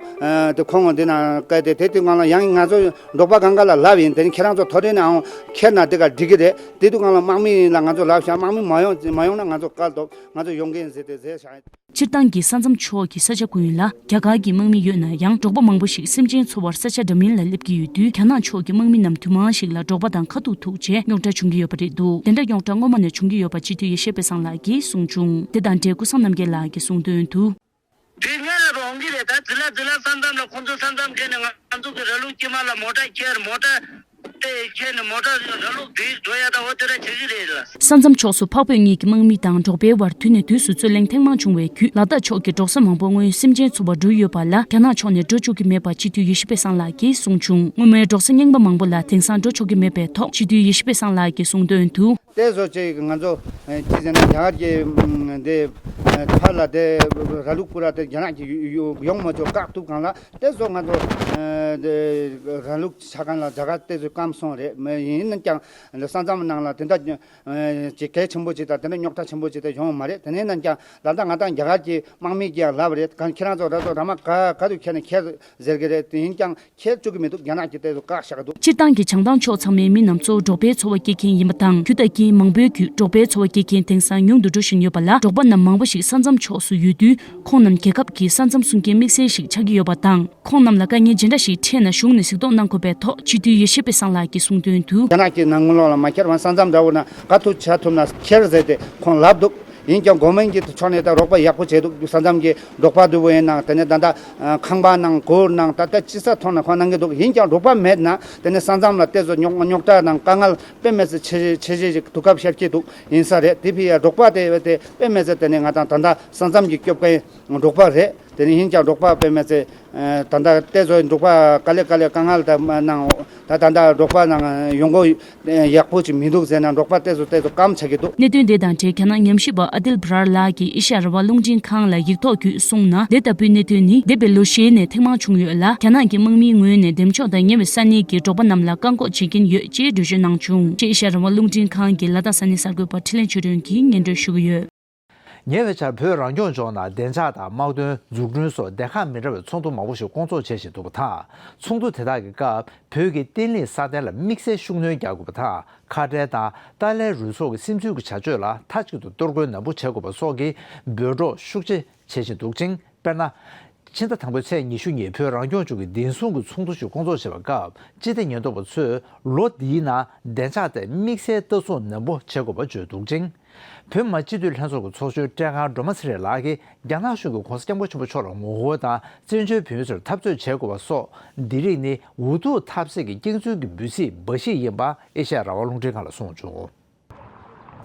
དེ་ཁོང་འདི་ན་བཀལ་ཏེ་དེ་དུས་ང་ལ་ཡང་ང་ཚོ་འབྲོག་པ་གང་ག་ལ་ལབ་ཡིན། དེ་ནི་ཁྱེད་རང་ཚོ་ཐོ་རེ་ནའང་ཁྱེར་ན་དེ་ག་འགྲིག་གི་རེད། དེ་དུས་ང་ལ་དམག་མི་ལ་ང་ཚོ་ལབ་བཞག་དམག་མི་མ་ཡོང་མ་ཡོང་ན་ང་ཚོ་བཀལ་འདུག་ང་ཚོ་ཡོང་གི་ཡིན་ཟེར་ཏེ་ཟེར་བཞག་ཡིན། སྤྱིར་བཏང་གི་ས་མཚམས་ཕྱོགས་ཀྱི་ས་ཆ་ཀུན་ལ་རྒྱ་གར་གྱི་དམག་མི་ཡོད་ན་ཡང་། འབྲོག་པ་མང་པོ་ཞིག་སེམས་ཅན་འཚོ་བར་ས་ཆ་འདྲ་མིན་ལ་སླེབས་ཀྱི་ཡོད་དུས། རྒྱ་ནག་ཕྱོགས་ཀྱི་དམག་མི་རྣམས་དུས་མང་ཞིག་ལ་འབྲོག་པ་དང་ཁ་ཐུག་ཐུག་རྗེས་རྙོག་དྲ་བྱུང་གི་ཡོད་པ་རེད་འདུག་དེ་འདྲ་རྙོག་དྲ་སྔོན་མ་ནས་བྱུང་གི་ཡོད་པ་སྤྱི་འཐུས་ཡེ་ཤེས་དཔལ་བཟང་ལགས་ཀྱིས་གསུངས་བྱུང་། དེ་དང་འབྲེལ་ཀུན་བཟང་རྣམ་རྒྱལ་ལགས་ཀྱིས་གསུངས་དོན་དུ། དེ་སྔ་ལ་རང་གི་རེད། ད་ཛི་ལ་ཛི་ལ་ས་མཚམས་ལ་ཁོང་ཚོ་ས་མཚམས་བརྒལ་ནས་ང་ཚོ་གི་ར་ལུག་དཀྱིལ་མ་ལ་མོ་ཊ་ཁྱེར་མོ་ཊ་དེ་ཁྱེར་ནས་མོ་ཊ་ར་ལུག་དེ་འགྲོ་ཡ་ད་འོ་དེ་འདྲ་བྱེད་ཀྱི་རེད་ལ། ས་མཚམས་ཕྱོགས་སུ་འཕགས་བོད་གཉིས་ཀྱི་དམག་མི་དང་འབྲོག་པའི་བར་དུས་ནས་དུས་སུ་རྩོད་གླེང་ཐེངས་མང་བྱུང་བའི་བརྒྱུད། ལ་དྭགས་ཕྱོགས་ཀྱི་འབྲོག་ས་མང་པོ་སྔོན་སེམས་ཅན་འཚོ་བར་འགྲོ་ཡོད་པ་ལ་རྒྱ་ནག་ཕྱོགས་ནས་འགྲོ་བཅུག་གི་མེད་པ་སྤྱི་འཐུས་ཡེ་ཤེས་དཔལ་བཟང་ལགས་ཀྱིས་གསུངས་བྱུང་། སྔོན་མའི་འབྲོག་ས་རྙིང་པ་མང་པོ་ལ་དེང་སང་འགྲོ་ཆོག་གི་མེད་པའི་ཐོག་སྤྱི་འཐུས་ཡེ་ཤེས་དཔལ་བཟང་ལགས་ཀྱིས་གསུངས་དོན་དུ། དེ་བཟོ་ཅིག་ང་ཚོ་ཅི་ཟེར་ན་རྒྱ་གར་གྱི་འདི་ཕར་ལ་དེ་ར་ལུག་སྐུ་ར་དེ་རྒྱ་ནག་གི་ཡོང་མ་ཆོག་བཀག་ཐུབ་གང་ལ་དེ་བཟོ་ང་ཚོ་ར་ལུག་ཆ་གང་ལ་རྒྱ་གར་དེ་ཚོ་སྐམ་སོང་རེད། མ་ཡིན་ན་ཀྱང་ས་མཚམས་ནང་ལ་དེ་འདྲ་ཅིག་གལ་ཆེན་པོ་ཅིག་དང་དེ་འདྲ་རྙོག་དྲ་ཆེན་པོ་ཅིག་དེ་ཡོང་མ་རེད། དེ་ནས་ན་ཀྱང་ད་ལྟ་ང་དང་རྒྱ་གར་གྱི་དམག་མི་གིས་ལབ་རེད། གང་ཁྱེད་རང་ཚོ་ར་ཚོ་ར་མ་ག་ག་དུ་ཁྱེར་ནས་ཁྱེར་ཟེར་གི་རེད། དེ་ཡིན་ཀྱང་། ཁྱེར་བཅུག་གི་མི་འདུག་རྒྱ་ནག་གིས་དེ་ཚོ་བཀག་བཞག་གི་འདུག་སྤྱིར་བཏང་གི་བྱང་ཐང་ཕྱོགས་ཚང་མའི་མི་རྣམས་གཙོ་བོ་འབྲོག་པའི་འཚོ་བ་སྐྱེལ་མཁན་ཡིན་པ་དང་། རྒྱུ་དང་རྐྱེན་མང་པོའི་བརྒྱུད་འབྲོག་པའི་འཚོ་བ་སྐྱེལ་མཁན་དེང་སང་ཉུང་དུ་འགྲོ་བཞིན་ཡོད་པ་ལ། འབྲོག་པ་རྣམས་མང་པོ་ཞིག་ས་མཚམས་ཕྱོགས་སུ་ཡོད་དུས། ཁོང་རྣམས་རྒྱལ་ཁབ་ཀྱི་ས་མཚམས་སྲུང་མཁན་དམིགས་བསལ་ཞིག་ཆགས་ཀྱི་ཡོད་པ་དང་། ཁོང་རྣམས་ལ་དཀའ་ངལ་ཇི་འདྲ་ཞིག་འཕྲད་ན་གཞུང་ནས་གཟིགས་རྟོག་གནང་དགོས་པའི་ཐོག་སྤྱི་འཐུས་ཡེ་ཤེས་དཔལ་བཟང་ལགས་ཀྱིས་གསུངས་དོན་དུ། རྒྱ་ནག་གིས་ནང་ངོ་ལོག་ལ་མ་ཁྱེར་བར་ས་མཚམས་འདྲ་བོ་ན་ག་ཐུག་ཆ་ཐུབ་ན་ཁྱེར་ཟེར་ཏེ་ཁོང་ལབ་འདུག་ཡིན་ཀྱང་གོ་མིན་གྱི་ཕྱོགས་ནས་ད་རོགས་པ་ཡག་པོ་བྱས་འདུག་ས་མཚམས་ཀྱི་འབྲོག་པ་འདུ་བོ་ཡིན་ནང་དེ་ནས་ད་ལྟ་ཁང་པ་ནང་སྒོར་ནང་ད་ལྟ་ཅི་ས་མཐོང་ན་ཁོང་གནང་གི་འདུག་ཡིན་ཀྱང་རོགས་པ་མེད་ན་དེ་ནས་ས་མཚམས་ལ་ལྟས་སོ་རྙོག་རྙོག་དྲ་ནང་དཀའ་ངལ་དཔེ་མེད་ཚེ་ཆེ་ཆེ་ཆེ་ཞིག་དུས་སྐབས་ཤར་གྱི་འདུག་ཡིན་ས་རེད། དེ་ཕི་ཡ་རོགས་པ་དེ་དེ་དཔེ་མེད་ཚེ་དེ་ནས་ང་དང་ད་ལྟ་ས་མཚམས་ཀྱི་སྐྱོབ་མཁན་རོགས་པ་རེད། དེ་ནས་ཡིན་ཀྱང་རོགས་པ་དཔེ་མེད་ཚེ། ད་ལྟ་ལྟས་སོ་འབྲོག་པ་དཀའ་ལས་དཀའ་ལས་དཀའ་ངལ་དང་ནང་ད་ད་ལྟ་འབྲོག་པ་ནང་ཡོང་སྒོ་ཡག་པོ་ཅིག་མི་འདུག་ཟེར་ན་འབྲོག་པ་ལྟས་སོ་ལྟས་སོ་སྐམ་ཆགས་ཀྱི་འདུག་གནད་དོན་དེ་དང་འབྲེལ་རྒྱ་ནག་ཉམས་ཞིབ་པ་ཨ་དིལ་བྷ་རར་ལགས་ཀྱིས་ཨེ་ཤ་ཡ་རང་དབང་རླུང་འཕྲིན་ཁང་ལ་ཡིག་ཐོག་བརྒྱུད་གསུངས་ན། དེ་ལྟ་བུའི་གནད་དོན་ནི་འདས་པའི་ལོ་ཤས་ནས་ཐེངས་མང་བྱུང་ཡོད་ལ། རྒྱ་ནག་གི་དམག་མིའི་ངོས་ནས་འདེམས་ཕྱོགས་དང་ཉེ་བའི་ས་གནས་ཀྱི་འབྲོག་པ་རྣམས་ལ་བཀག་འགོག་བྱེད་ཀྱིན་ཡོད་ཅེས་འགྲེལ་བརྗོད་གནང་བྱུང་། ཅེས་ཨེ་ཤ་ཡ་རང་དབང་རླུང་འཕྲིན་ཁང་གི་ལ་དྭགས་ས་གནས་གསར་འགོད་པ་འཕྲིན་ལས་ཆོས་སྒྲོན་གྱིས་སྙན་སྒྲོན་ཞུ་གི་ཡོད། ཉེ་བའི་ཆར་བོད་རང་སྐྱོང་ལྗོངས་ནང་བདེ་འཇགས་དང་དམག་དོན། འཛུགས་སྐྲུན་སོགས་སྡེ་ཁག་མི་འདྲ་བའི་ཚོགས་འདུ་མང་པོ་ཞིག་སྐོང་ཚོགས་བྱེད་བཞིན་འདུག་པ་དང་། ཚོགས་འདུ་དེ་དག་གི་སྐབས་བོད་ཀྱི་བརྟན་ལྷིང་སྲ་བརྟན་ལ་དམིགས་བསལ་ཤུགས་སྣོན་རྒྱག་དགོས་པ་དང་། ཁ་བྲལ་དང་ཏཱ་ལའི་རུ་ཚོགས་ཀྱི་སིམ་འཛུལ་གྱི་བྱ་སྤྱོད་ལ་མཐའ་གཅིག་ཏུ་གཏོར་རྒོལ་ནན་པོ་བྱེད་དགོས་པ་སོགས་ཀྱི་འབོད་སྒྲོག་ཤུགས་ཆེ་བྱེད་བཞིན་འདུག་ཅིང་། དཔེར་ན། ཕྱི་ཟླ་དང་པོའི་ཚེས་ཉི་ཤུ་ཉིན་བོད་རང་སྐྱོང་ལྗོངས་ཀྱི་བདེ་སྲུང་གི་ཚོགས་འདུ་ཞིག་སྐོང་ཚོགས་བྱས་པའི་སྐབས། སྤྱི་བདེ་ཉེན་རྟོག་པ་ཚོས་ལོ་འདིའི་ནང་བདེ་འཇགས་ཐད་དམིགས་བསལ་ལྟ་སྲུང་ནན་པོ་བྱེད་དགོས་པ་བརྗོད་འདུག་ཅིང་། བོད་མི་མང་སྤྱི་འཐུས་ལྷན་ཚོགས་ཀྱི་ཚོགས་གཙོ་བཀྲས་མཁར་སྒྲོལ་མ་ཚེ་རིང་ལགས་ཀྱིས་རྒྱ་ནག་གཞུང་གིས་༸གོང་ས་༸སྐྱབས་མགོན་ཆེན་པོ་མཆོག་ལ་ངོ་རྒོལ་དང་བཙན་བྱོལ་བོད་མི་ཚོར་འཐབ་རྩོད་བྱེད་དགོས་པ་སོགས། འདི་རིགས་ནི་འུ་ཐུག་ཐབས་ཟད་ཀྱི་སྐྱོན་འཛུགས་ཀྱི་འབུ་སྲིད་འབའ་ཞིག་ཡིན་པ་ཨེ་ཤ་ཡ་རང་དབང་རླུང་འཕྲིན་ཁང་ལ་གསུངས་བྱུང་།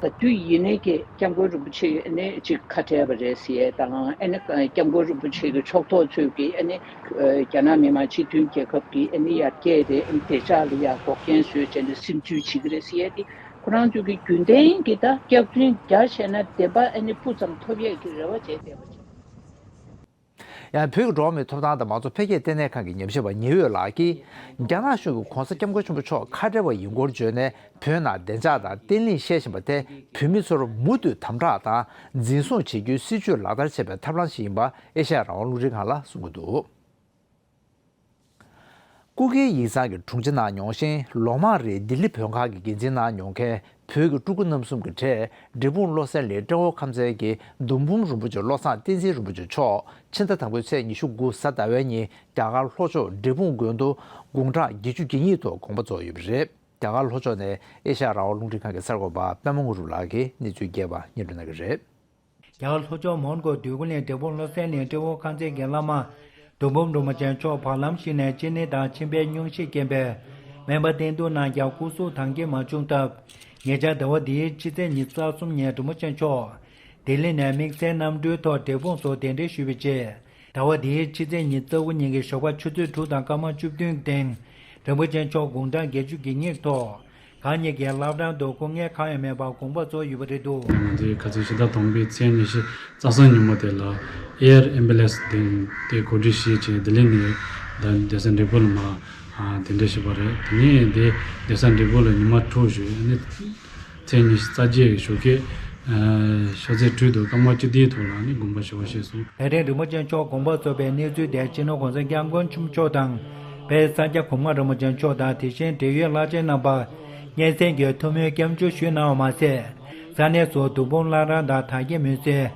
ད་དུས་ཡིན་ནའི་ཀྱི་༸སྐྱབས་མགོན་རིན་པོ་ཆེ་ཨ་ནི་ཅིག་ཁ་བྲལ་བ་རེད་ཟེར་ཡས་དང་། ཨ་ནི་༸སྐྱབས་མགོན་རིན་པོ་ཆེ་གི་ཕྱོགས་གཏོགས་ཚོས་ཀྱི་ཨ་ནི་རྒྱ་ནག་མི་དམངས་སྤྱི་མཐུན་རྒྱལ་ཁབ་ཀྱི་ཨ་ནི་ཡར་རྒྱས་དེ་ཨ་ནི་བདེ་འཇགས་ལ་ཡར་འགོག་རྐྱེན་བཟོས་བྱས་ནས་སིམ་འཛུལ་བྱེད་ཀྱི་རེད་ཟེར་ཡས་དེ། ཁོ་རང་ཚོས་ཀྱི་རྒྱུན་ལྡན་གྱི་ད་སྐྱག་རྫུན་རྒྱག་བྱས་ན་བདེན་པ་ཨ་ནི་སྤུ་ཙམ་ཐོབ་ཡས་ཀྱི་རེ་བ་བྱས་བསྡད་པ་ཅིག་ཡང་བོད་ཀྱི་འགྲོ་བ་མིའི་ཐོབ་ཐང་དང་མང་གཙོ་འཕེལ་རྒྱས་ལྟེ་གནས་ཁང་གི་ཉམས་ཞིབ་པ་ཉི་འོད་ལགས་ཀྱིས། རྒྱ་ནག་གཞུང་གིས་༸གོང་ས་༸སྐྱབས་མགོན་ཆེན་པོ་མཆོག་ཁ་བྲལ་བ་ཡིན་སྐོར་བརྗོད་ནས། བོད་ནང་བདེ་འཇགས་དང་བརྟན་ལྷིང་བཤད་བཞིན་པ་དེ་བོད་མི་ཚོར་མུ་མཐུད་དམ་དྲག་དང་འཛིན་བཟུང་བྱེད་རྒྱུའི་སྲིད་བྱུས་ལག་བསྟར་བྱེད་པའི་ཐབས་ལམ་ཞིག་ཡིན་པ་ཨེ་ཤ་ཡ་རང་དབང་རླུང་འཕྲིན་ཁང་ལ་གསུང་གི་འདུག་སྐུ་སྒེར་ཡིག་ཚང་གི་དྲུང་ཆེ་གནང་མྱོང་ཞིང་། ལོ་མང་རིང་ལྡི་ལི་བོད་ཁང་གི་འགན་འཛིན་གནང་མྱོང་མཁན་བོད་ཀྱི་སྤྲུལ་སྐུ་རྣམ་གསུམ་གྱི་གྲས། འབྲས་སྤུངས་བློ་གསལ་གླིང་ཏྲེ་ཧོར་ཁམས་ཚན་གྱི་མདོ་འབུམ་རིན་པོ་ཆེ་བློ་བཟང་བསྟན་འཛིན་རིན་པོ་ཆེ་མཆོག་ཕྱི་ཟླ་དང་པོའི་ཚེས་ཉི་ཤུ་དགུ་གཟའ་ཟླ་བའི་ཉིན་རྒྱ་གར་ལྷོ་ཕྱོགས་འབྲས་སྤུངས་དགོན་དུ་དགུང་གྲངས་བརྒྱད་ཅུ་གྱ་གཉིས་ཐོག་དགོངས་པ་རྫོགས་ཡོད་པ་རེད། རྒྱ་གར་ལྷོ་ཕྱོགས་ནས་ཨེ་ཤ་ཡ་རང་དབང་རླུང་འཕྲིན་ཁང་གི་གསར་འགོད་པ་པད་མ་དངོས་གྲུབ་ལགས་ཀྱིས་གནས་ཚུལ་རྒྱས་པ་སྙན་སྒྲོན་གནང་གི་རེད། རྒྱ་གར་ལྷོ་ཕྱོགས་མོན་གྷོ་འདོད་རྒུ་གླིང་འབྲས་སྤུངས་བློ་གསལ་གླིང་ཏྲེ་ཧོར་ཁམས་ཚན་གྱི་བླ་མ་མདོ་འབུམ་རིན་པོ་ཆེ་མཆོག་བར་ལམ་ཞིག་ནས་གཅིན་སྙི་དང་མཆིན་པའི་སྙུང་གཞིའི་རྐྱེན་པས་སྨན་པ་བསྟེན་གཏུགས་གནང་ཀྱང་སྐུ་གཟུགས་དྭངས་སྐྱེད་མ་བྱུང་སྟབས། ཉེ་ཆར་ཟླ་བ་འདིའི་ཕྱི་ཚེས་ཉི་ཤུ་རྩ་གསུམ་ཉིན་རིན་པོ་ཆེ་མཆོག་ལྡི་ལི་ནས་དམིགས་བསལ་གནམ་གྲུའི་ཐོག་འབྲས་སྤུངས་སུ་གདན་འདྲེན་ཞུས་པའི་རྗེས། ཟླ་བ་འདིའི་ཕྱི་ཚེས་ཉི་ཤུ་རྩ་དགུ་ཉིན་གྱི་ཞོགས་པ་ཆུ་ཚོད་དྲུག་དང་སྐར་མ་བཅུ་བདུན་སྟེང་རིན་པོ་ཆེ་མཆོག་དགུང་གྲངས་བརྒྱད་ཅུ་གྱ་གཉིས་ཐོག་གང་ཉིད་ཀྱི་བླ་བྲང་དུ་སྐུ་ངལ་གང་ཡང་མེད་པར་དགོངས་པ་རྫོགས་ཡོད་པ་རེད་འདུག་ང་ཚོའི་ཁ་སང་ཕྱི་ཟླ་དང་པོའི་ཚེས་ཉི་ཤུ་རྩ་གསུམ་ཉིན་མོ་དེ་ལ་ཨེ་ཡར་ཨེམ་བུ་ལན་སི་དེ་དེ་གོ་སྒྲིག་བྱས་བྱས་ལྡི་ལི་ནས་ད་སྡོད་ས་འབྲས་སྤུངས་ལ་མར་གདན་འདྲེན་ཞུས་པ་རེད། དེ་ནས་དེ་སྡོད་ས་འབྲས་སྤུངས་ལ་ཉི་མ་དྲུག་བཞུགས། ཨ་ནི་ཚེས་ཉི་ཤུ་རྩ་བརྒྱད་ཀྱི་ཞོགས་ཀས་ ཤར་རྩེ་ཁྲོད་དུ་སྐར་མ་བཅུ་བདུན་ཐོག་ལ་ནི་དགོངས་པ་ཞུ་བ་ཞེས་གསུངས། ད་རིང་རིན་པོ་ཆེ་མཆོག་དགོངས་པ་རྫོགས་པའི་གནས་ཚུལ་དེ་སྤྱི་ནོར་༸གོང་ས་༸སྐྱབས་མགོན་ཆེན་པོ་མཆོག་དང་། དཔལ་ས་སྐྱ་གོང་མ་རིན་པོ་ཆེ་མཆོག་དང་། དེ་བཞིན་འབྲེལ་ཡོད་བླ་ཆེན་རྣམ་པ་སྙན་སེང་གིས་ཐུགས་སྨོན་སྐྱབས་འཇུག་ཞུས་གནང་བ་མ་ཟད། ས་གནས་སུ་རྡོ་འབུམ་བླ་བྲང་དང་དར་རྒྱས་མུན་སེལ།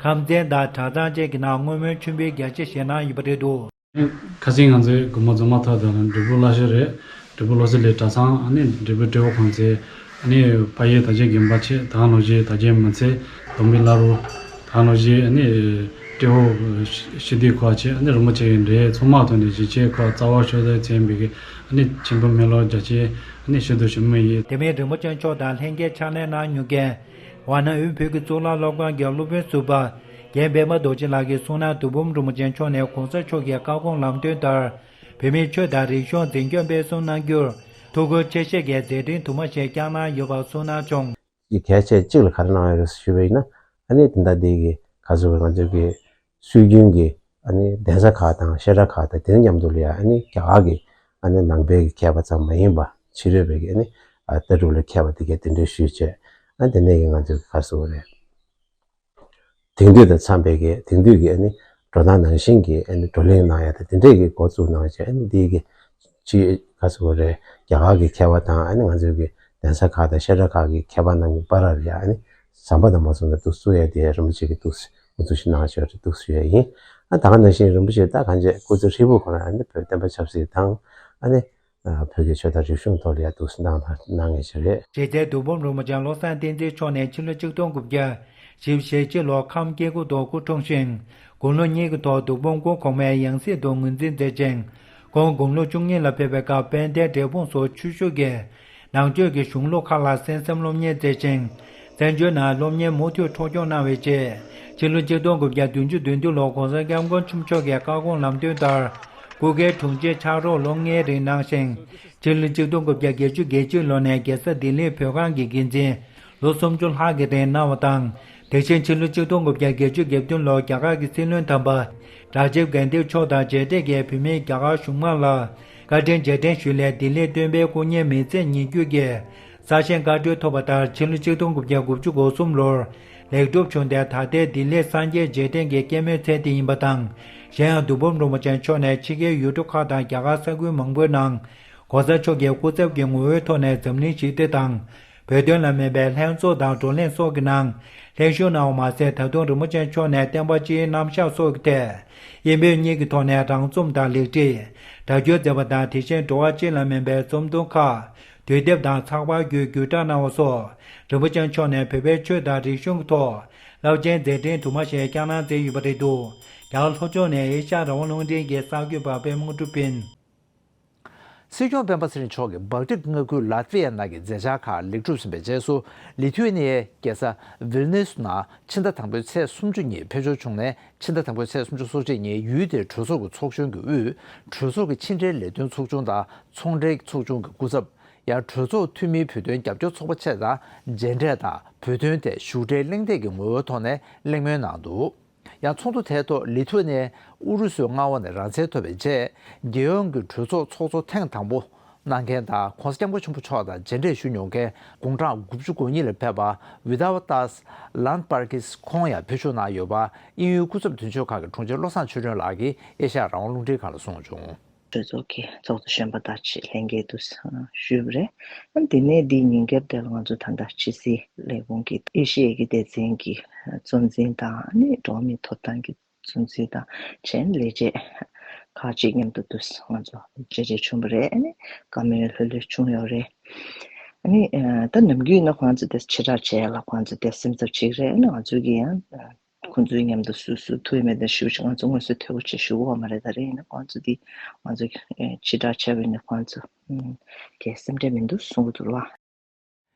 ཁམས་ཚན་དང་གྲྭ་ཚང་བཅས་ཀྱི་ནང་བསྔོ་སྨོན་མཆོད་འབུལ་རྒྱ་ཆེ་བཞེས་གནང་ཡོད་པ་རེད་འདུག། ཁ་སང་ང་ཚོའི་དགོངས་པ་རྫོགས་མ་ཐག་ཏུ་འབྲས་སྤུངས་བླ་ཤོད་རེད། འབྲས་སྤུངས་བློ་གསལ་གླིང་གྲྭ་ཚང་། ཨ་ནི་འབྲས་སྤུངས་ཏྲེ་ཧོར་གོང་ཚད། ཨ་ནི་ཕ་ཡུལ་དར་རྒྱས་དགོན་པ་བྱས། ད་ག་ནང་བཞིན་དར་རྒྱས་མུན་སེལ། ལྡོང་བུའི་བླ་རུང་། ད་ག་ནང་བཞིན་ཨ་ནི་ཏྲེ་ཧོར་ཤི་ཏི་ཁོ་བྱས། ཨ་ནི་རིན་པོ་ཆེ་ཡི་འབྲས་ཚང་མ་ཐོག་ནས་གཞིས་བྱེས་ཁག་རྩ་བ་ཤོར་ཚད་མཚན་པའི་གི་ཨ་ནི་ཆེན་པོ་སྨོན་ལམ་རྒྱ་ཆེ་ཨ་ནི་ཞུ་དང་ཞུ་མུས་ཡིན། དེ་མིན་རིན་པོ་ཆེ་མཆོག་དང་ལྷན་རྒྱས་ཕྱག་ལས་གནང་མྱོང་མཁན། ཝཱ་ཎ་དབུས་བོད་ཀྱི་གཙུག་ལག་སློབ་ཁང་གི་སློབ་དཔོན་ཟུར་པ་རྒན་པད་མ་རྡོ་རྗེ་ལགས་ཀྱིས་གསུངས་ན། རྡོ་འབུམ་རིན་པོ་ཆེ་མཆོག་ནས་གོང་ས་མཆོག་གི་བཀའ་དགོངས་ལམ་སྟོན་ལྟར་བོད་མིའི་ཆོས་དང་རིག་གཞུང་འཛིན་སྐྱོང་སྤེལ་གསུམ་གནང་རྒྱུར་ཐུགས་ཁུར་ཆེ་བཞེས་ཀྱིས་མཛད་འཕྲིན་དུ་མ་ཞིག་བསྐྱངས་གནང་ཡོད་པ་གསུངས་གནང་བྱུང་། གལ་ཆེ་གཅིག་ལ་ག་རེ་གནང་ཡོད་རེད་ཞུས་པ་ཡིན་ན། ཨ་ནི་དེ་འདྲ་དེ་གི་ག་ཚོད་ང་ཚོ་གི་སྲོལ་རྒྱུན་གྱི་ཨ་ནི་གདན་ས་ཁག་དང་བཤད་གྲྭ་ཁག་དང་དེ་མཉམ་དུ་ལ་ཡ་ཨ་ནི་རྒྱ་གར་གྱི་ཨ་ནི་ནང་པའི་གི་མཁས་པ་ཙམ་མ་ཡིན་པ་ཕྱི་རོལ་པའི་གི་ཨ་ནི་ཨ་ལྟ་གྲུབ་ལ་མཁས་པ་དེ་གས་གདན་འདྲེན་ཞུས་བྱས། ཨ་དེ་ནས་ཀྱི་ང་ཚོས་ག་རེ་ཟེར་དགོས་རེད། དེང་དུས་དང་འཚམས་པའི་གི་དེང་དུས་ཀྱི་ཨ་ནི་འགྲོ་སྟངས་ནང་བཞིན་གྱི་ཨ་ནི་བགྲོ་གླེང་གནང་ཡ་དང་དེ་འདྲས་ཀྱི་འགོ་བཙུགས་གནང་བྱས། ཨ་ནི་འདི་གི་ཅི་ག་ཟེར་དགོས་རེད། རྒྱ་གར་གྱི་མཁས་པ་དང་ཨ་ནི་ང་ཚོའི་གི་གདན་ས་ཁག་དང་བཤད་གྲྭ་ཁག་གི་མཁས་པ་རྣམས་ཀྱི་བར་ལ་ཡ་ཨ་ནི་ཟམ་པ་དང་མ་སོང་ན་འདུག་བཙུགས་ཡ་དེ་རིན་པོ་ཆེ་གིས་འདུག་འགོ་འཛུགས་ཤིག་གནང་བྱས་རེད། འདུག་བཟོ་ཡ་ཡིན། ཨ་ད་ག་ནང་བཞིན་རིན་པོ་ཆེ་ད་གང་བྱས་སྐུ་ཚེ་ཧྲིལ་པོ་ཁོ་རང་ཨ་ནི་བོད་བསྟན་པ་ཆབ་སྲིད་དང་ཨ་ནི། བོད་ཀྱི་ཆོས་དང་རིག་གཞུང་ཐོག་ལ་ཡ་འདུག་སེ་གནང་གནང་ངེས་ཤིག་རེད། རྗེ་བཙུན་རྡོ་འབུམ་རིན་པོ་ཆེ་བློ་བཟང་བསྟན་འཛིན་མཆོག་ནས་ཕྱི་ལོ་ཆིག་སྟོང་དགུ་བརྒྱ་བཞི་བཅུ་ཞེ་གཅིག་ལོར་ཁམས་སྐྱེ་རྒུ་མདོར་སྐུ་འཁྲུངས་ཤིང་། དགུང་ལོ་གཉིས་ཀྱི་ཐོག་རྡོ་འབུམ་སྐུ་གོང་མའི་ཡང་སྲིད་དུ་ངོས་འཛིན་མཛད་ཅིང་། ཁོང་དགུང་ལོ་བཅུ་གཉིས་ལ་ཕེབས་པའི་སྐབས་དཔལ་ལྡན་འབྲས་སྤུངས་སུ་ཆོས་ཞུགས་ཀྱིས་ནང་ཆོས་ཀྱི་གཞུང་ལུགས་ཁག་ལ་གསན་བསམ་སློབ་གཉེར་མཛད་ཅིང་། བཙན་བྱོལ་ནང་སློབ་གཉེར་མུ་མཐུད་འཕྲོ་སྐྱོང་གནང་བའི་རྗེས། ཕྱི་ལོ་ཆིག་སྟོང་དགུ་བརྒྱ་བདུན་ཅུ་དོན་བདུན་ལོར་གོང་ས་སྐྱབས་མགོན་ཆེན་པོ་མཆོག་གི་བཀའ་དགོངས་ལམ་སྟོན་ལྟར། སྐུ་སྒེར་དྲུང་ཆེ་ཕྱག་རོགས་སློབ་གཉེར་རིགས་གནང་ཞིང་། ཕྱི་ལོ་ཆིག་སྟོང་དགུ་བརྒྱ་བརྒྱད་ཅུ་གྱ་གཅིག་ལོ་ནས་རྒྱལ་ས་ལྡི་ལིའི་བོད་ཁང་གི་འགན་འཛིན་ལོ་སུམ་ཅུ་ལྷག་གི་རིང་གནང་བ་དང་། དེ་བཞིན་ཕྱི་ལོ་ཆིག་སྟོང་དགུ་བརྒྱ་བརྒྱད་ཅུ་གྱ་བདུན་ལོར་རྒྱ་གར་གྱི་སྲིད་བློན་དམ་པ་རཱ་ཇིབ་གྷན་དྷི་མཆོག་དང་མཇལ་འཕྲད་ཀྱིས་བོད་མིས་རྒྱ་གར་གཞུང་མང་ལ་བཀའ་དྲིན་རྗེས་དྲན་ཞུས་ལས། ལྡི་ལིའི་སྟོན་པའི་སྐུ་བརྙན་མི་ཚེ་ཉིན་བརྒྱུད་ཀྱི་གསར་བཞེངས་བཀའ་འཁྲོལ་ཐོབ་པ་ལྟར། ཕྱི་ལོ་ཆིག་སྟོང་དགུ་བརྒྱ་དགུ་བཅུ་གོ་གསུམ་ལོར་ལེགས་གྲུབ་བྱུང་སྟེ། ད་ལྟའི་ལྡི་ལི་སངས་རྒྱས་རྗེས་དྲན་གྱི་སྐྱེད་མོས་ཚལ་དེ་ཡིན་པ་དང་། གཞན་ཡང་རྡོ་འབུམ་རིན་པོ་ཆེ་མཆོག་ནས་ཕྱི་རྒྱལ་ཡུལ་གྲུ་ཁག་དང་རྒྱ་གར་ས་ཁུལ་མང་པོའི་ནང་གོང་ས་མཆོག་གི་སྐུ་ཚབ་ཀྱི་ངོ་བོའི་ཐོག་ནས་འཛམ་གླིང་ཞི་བདེ་དང་། བོད་དོན་ལ་དམིགས་པའི་ལྷན་ཚོགས་དང་བགྲོ་གླེང་སོགས་ཀྱི་ནང་ལྷན་ཞུགས་གནང་བ་མ་ཟད། ད་དུང་རིན་པོ་ཆེ་མཆོག་ནས་བསྟན་པ་སྤྱིའི་རྣམ་གཞག་སོགས་ཀྱི་ཐད་དབྱིན་བོད་གཉིས་ཀྱི་ཐོག་ནས་རང་རྩོམ་དང་ལེགས་བྲིས་སྒྲ་བསྒྱུར་མཛད་པ་དང་། དེ་བཞིན་འགྲོ་བ་སྤྱི་ལ་དམིགས་པའི་རྩོམ་ཐུང་ཁག་དུས་དེབ་དང་ཚགས་པར་བརྒྱུད་བརྒྱུད་བསྒྲགས་གནང་བ་སོགས། རིན་པོ་ཆེ་མཆོག་ནས་བོད་པའི་ཆོས་དང་རིག་གཞུང་གི་ཐོག་རླབས་ཆེན་མཛད་འཕྲིན་དུ་མ་ཞིག་བསྐྱངས་གནང་མཛད་ཡོད་པ་རེད་འདུག། རྒྱ་གར་ལྷོ་ཕྱོགས་ནས་ཨེ་ཤ་ཡ་རང་དབང་རླུང་འཕྲིན་གྱི་གསར་འགོད་པ་པད་མ་དངོས་གྲུབ་ཡིན། སྲིད་སྐྱོང་སྤེན་པ་ཚེ་རིང་མཆོག་གིས་སྦལ་ཏིག་མངའ་ཁུལ་ལ་ཏི་ཝི་ཡ་ནང་གི་མཛད་འཆར་ཁག་ལེགས་གྲུབ་ཟིན་པའི་རྗེས་སུ། ལི་ཐུ་ཝེ་ནི་ཡའི་རྒྱལ་ས་ཝིལ་ནིས་ནང་ཕྱི་ཟླ་དང་པོའི་ཚེས་སུམ་ཅུ་ཉིན་ཕེབས་འབྱོར་བྱུང་ནས། ཕྱི་ཟླ་དང་པོའི་ཚེས་སུམ་ཅུ་སོ་གཅིག་ཉིན་ཡུལ་དེའི་གྲོས་ཚོགས་ཀྱི་ཚོགས་གཞོན་གྱི་དབུས་གྲོས་ཚོགས་ཀྱི་ཕྱི་འབྲེལ་ལས་དོན་ཚོགས་ཆུང་དང་ཚོང་འབྲེལ་ཚོགས་ཆུང་གི་སྐུ་ཚབ། ཡང་གྲོས་ཚོགས་འཐུས་མིའི་བོད་དོན་རྒྱབ་སྐྱོར་ཚོགས་པ་བཅས་དང་མཇལ་འཕྲད་དང་། བོད་དོན་ཐད་བཞུགས་གྲལ་གླེང་སྟེགས་ཀྱི་ངོ་བོའི་ཐོག་ནས་གླེང་མོལ་གནང་འདུག། ཡང་ཚོགས་འདུ་དེའི་ཐོག་ལི་ཐུ་ཝེ་ནི་ཡས་ཨུ་རུ་སུའི་མངའ་འོག་ནས་རང་བཙན་ཐོབ་པའི་རྗེས། རྒྱལ་ཡོངས་ཀྱི་གྲོས་ཚོགས་ཚོགས་གཙོ་ཐེངས་དང་པོ་གནང་མཁན་དང་། ྋགོང་ས་ྋསྐྱབས་མགོན་ཆེན་པོ་མཆོག་དང་མཇལ་འཕྲད་ཞུ་མྱོང་མཁན་དགུང་གྲངས་དགུ་བཅུ་གོ་གཉིས་ལ་ཕེབས་པ་ཝི་ཏཱ་ཏཱས་ལན་པར་ཀིས་ཁོང་ཡང་ཕེབས་བཞུགས་གནང་ཡོད་པ། དབྱིན་ཡུལ་སྐུ་ཚབ་དོན་གཅོད་ཁང་གི་དྲུང་ཆེ་བློ་བཟང་ཆོས་སྒྲོན་ལགས་ཀྱིས་ཨེ་ཤ་ཡ་རང་དབང་རླུང་འཕྲིན་ཁང་ལ་གསུངས་བྱུང་། གྲོས་ཚོགས་ཀྱི་ཚོགས་གཙོ་གཞོན་པ་དང་ཆེད་ལྷན་རྒྱས་དུ་ཞུས་པ་རེད། ཨ་དེ་ནས་འདིའི་ཉིན་རྒྱབ་དེ་ལ་ང་ཚོ་ད་ལྟ་ཕྱི་སྲིད་ལས་ཁུངས་ཀྱི་ཨེ་ཤི་ཡའི་གི་སྡེ་ཚན་གྱི་གཙོ་འཛིན་དང་། ཨ་ནི་འགྲོ་བ་མིའི་ཐོབ་ཐང་གི་གཙོ་འཛིན་དང་། གཞན་ལས་བྱེད་ཁག་ཅིག་མཉམ་དུ་དུ་ང་ཚོ་མཇལ་འཕྲད་བྱུང་བ་རེད། ཨ་ནི་བཀའ་མོལ་ལྷོད་ལྷོད་བྱུང་ཡོད་རེད། ཨ་ནི་ད་ནམ་རྒྱུན་ཡིན་ན་ཁོང་ཚོ་དེ་ཕྱིར་བསྒྲགས་བྱས་ཡ་ལ་ཁོང་ཚོ་དེ་སེམས་འཚབ་བྱེད་ཀྱི་རེད། ཨ་ནི་ང་ཚོ་གི་ཡང་ཁོང་ཚོའི་མཉམ་དུ་སུ་སུ་ཐུག་ཡོད་མེད་དེ་ཞུ་ཞིག་ང་ཚོ་དངོས་སུ་ཐུག་པ་ཅིག་ཞུ་གི་ཡོད་མ་རེད། ད་རེས་ཡིན་ན་ཁོང་ཚོ་འདི་ང་ཚོ་ཕྱིར་བསྒྲགས་བྱས་པ་ཡིན་ན་ཁོང་ཚོ་དེ་སེམས་ཁྲལ་མི་འདུག་གསུང་གི་འདུག་ལ།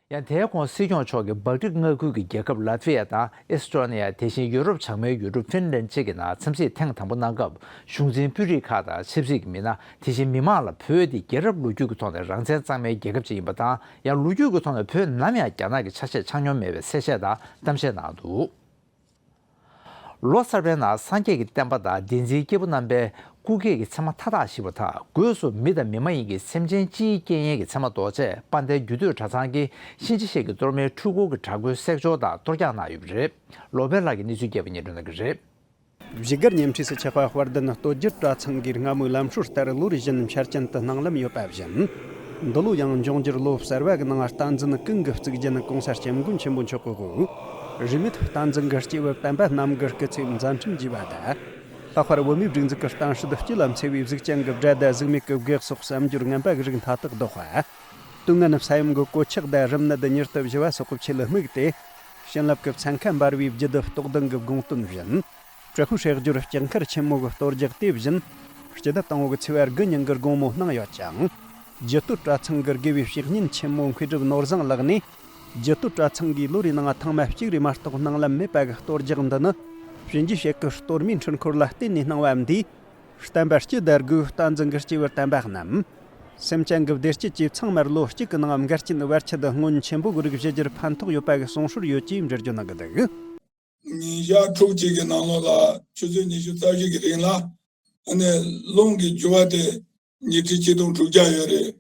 ཡང་དེའི་གོང་སྲིད་སྐྱོང་མཆོག་གིས་སྦལ་ཏིག་མངའ་ཁུལ་གྱི་རྒྱལ་ཁབ་ལ་ཏི་ཝི་ཡ་དང་ཨེ་སི་ཀྲོ་ནི་ཡ། དེ་བཞིན་ཡུ་རོབ་བྱང་མའི་ཡུལ་གྲུ་ཧྥིན་ལན་བཅས་ཀྱི་ནང་འཚམས་གཟིགས་ཐེངས་དང་པོ་གནང་སྐབས། གཞུང་འཛིན་དཔོན་རིགས་ཁག་དང་ཆབ་སྲིད་ཀྱི་མི་སྣ། དེ་བཞིན་མི་མང་ལ་བོད་འདི་རྒྱལ་རབས་ལོ་རྒྱུས་ཀྱི་ཐོག་ནས་རང་བཙན་གཙང་མའི་རྒྱལ་ཁབ་ཅིག་ཡིན་པ་དང་། ཡང་ལོ་རྒྱུས་ཀྱི་ཐོག་ནས་བོད་ནམ་ཡང་རྒྱ་ནག་གི་ཆ་ཤས་ཆགས་མྱོང་མེད་པའི་གསལ་བཤད་དང་གཏམ་བཤད་གནང་འདུག། ལོ་གསར་པའི་ནང་སངས་རྒྱས་ཀྱི་བསྟན་པ་དང་བསྟན་འཛིན་སྐྱེས་བུ་རྣམ་པས་སྐུ་སྐྱེས་ཀྱི་མཚན་མ་མཐའ་དག་བཞེས་པ་དང་སྒོས་སུ་མི་དང་མི་མ་ཡིན་གྱི་སེམས་ཅན་སྤྱིའི་རྐྱེན་ངན་གྱི་མཚན་མ་ཟློག་ཆེད་དཔལ་ལྡན་རྒྱུད་སྟོད་གྲྭ་ཚང་གིས་གཤིན་རྗེ་གཤེད་ཀྱི་གཏོར་མའི་འཁྲུལ་འཁོར་གྱི་བྲག་བརྐོས་སྲེག་སྦྱོར་དང་གཏོར་རྒྱག་གནང་ཡོད་པ་རེད། ལོ་པཎ་ལགས་ཀྱིས་གནས་ཚུལ་རྒྱས་པ་སྙན་སྒྲོན་གནང་གི་རེད། བཞུགས་སྒར་ཉེ་འཁྲིས་སུ་ཆགས་པ་དཔལ་ལྡན་སྟོད་རྒྱུད་གྲྭ་ཚང་གིས་སྔ་མོའི་ལམ་སྲོལ་ལྟར་ལོ་རེ་བཞིན་འཆར་ཅན་དུ་སྣང་ལམ་ཡོད་པ་བཞིན། འདི་ལོ་ཡང་འབྱུང་འགྱུར་ལོ་གསར་བ་གི་ནང་བསྟན་འཛིན་ཀུན་གྱི་གཙུག་རྒྱན་གོང་ས་སྐྱབས་མགོན་ཆེན་པོ་མཆོག་གི་དབུ། རིས་མེད་བསྟན་འཛིན་གྱི་སྐྱེས་བུ་དམ་པ་རྣམས་ཀྱི་སྐུ་ཚེ་མཛད་འཕྲིན་རྒྱས་པ་དང་། ལྷག་པར་བོད་མིའི་སྒྲིག་འཛུགས་ཀྱི་གཏམ་སྲོལ་སྤྱི་ལ་འཚེ་བའི་གཟུགས་ཅན་གྱི་དགྲ་དང་གཟུགས་མེད་ཀྱི་བགེགས་སོགས་བསམ་སྦྱོར་ངན་པ་གི་རིགས་མཐའ་དག་བཟློག་པ། དུས་ངན་ས་ཡོམ་གྱི་གོད་ཆག་དང་རིམས་ནད་མྱུར་དུ་ཞི་བ་སོགས་ཀྱི་ཆེད་དུ་དམིགས་ཏེ། བྱིན་རླབས་ཀྱི་ཚན་ཁ་འབར་བའི་རྒྱུད་སྡེ་སྟོབས་ལྡན་གྱི་དགོངས་དོན་བཞིན། དྲག་པོའི་སྲེག་སྦྱོར་ལྕགས་མཁར་ཆེན་མོ་གི་གཏོར་རྒྱག་དེ་བཞིན། སྤྱི་ཟླ་དང་པོ་གི་ཚེས་པ་དགུ་ཉིན་གྱི་དགོང་མོ་གནང་ཡོད་ཅིང་། རྒྱུད་སྟོད་གྲྭ་ཚང་གི་དགེ་བའི་བཤེས་གཉེན་ཆེན་མོ་མཁས་གྲུབ་ནོར་བཟང་ལགས་ནས། རྒྱུད་སྟོད་གྲྭ་ཚང་གིས་ལོ་རེའི་ནང་ཐེངས་མ་གཅིག་རེ་མ་གཏོགས་གནང་ལམ་མེད་པ་གི་གཏོར་རྒྱག་འདི་ནི། གཤིན་རྗེ་གཤེད་ཀྱི་གཏོར་མའི་འཁྲུལ་འཁོར་ལ་བརྟེན་ནས་གནང་བ་འདིས། བསྟན་པ་སྤྱི་དར་སྒོས་བསྟན་འཛིན་གྱི་སྐྱེས་བུ་དམ་པ་རྣམས། སེམས་ཅན་གྱི་བདེ་སྐྱིད་ཀྱི་ཚང་མར་ལོ་གཅིག་གི་ནང་འགལ་རྐྱེན་བར་ཆད་སྔོན་ཆེན་པོ་གི་རིགས་ཞི་རྒྱུར་ཕན་ཐོགས་ཡོད་པ་གི་གསུང་སྲོལ་ཡོད་ཅེས་འགྲེལ་བརྗོད་གནང་གི་འདུག། ཉིན་ཞག་ཕྲུགས་གཅིག་གི་ནང་ལོགས་ལ་ཆུ་ཚོད་ཉི་ཤུ་རྩ་བཞི་གི་རིང་ལ་ཨ་ནི་རླུང་གི་རྒྱུ་བ་དེ་ཉི་ཁྲི་ཆིག་སྟོང་དྲུག་བརྒྱ་ཡོད་རེད།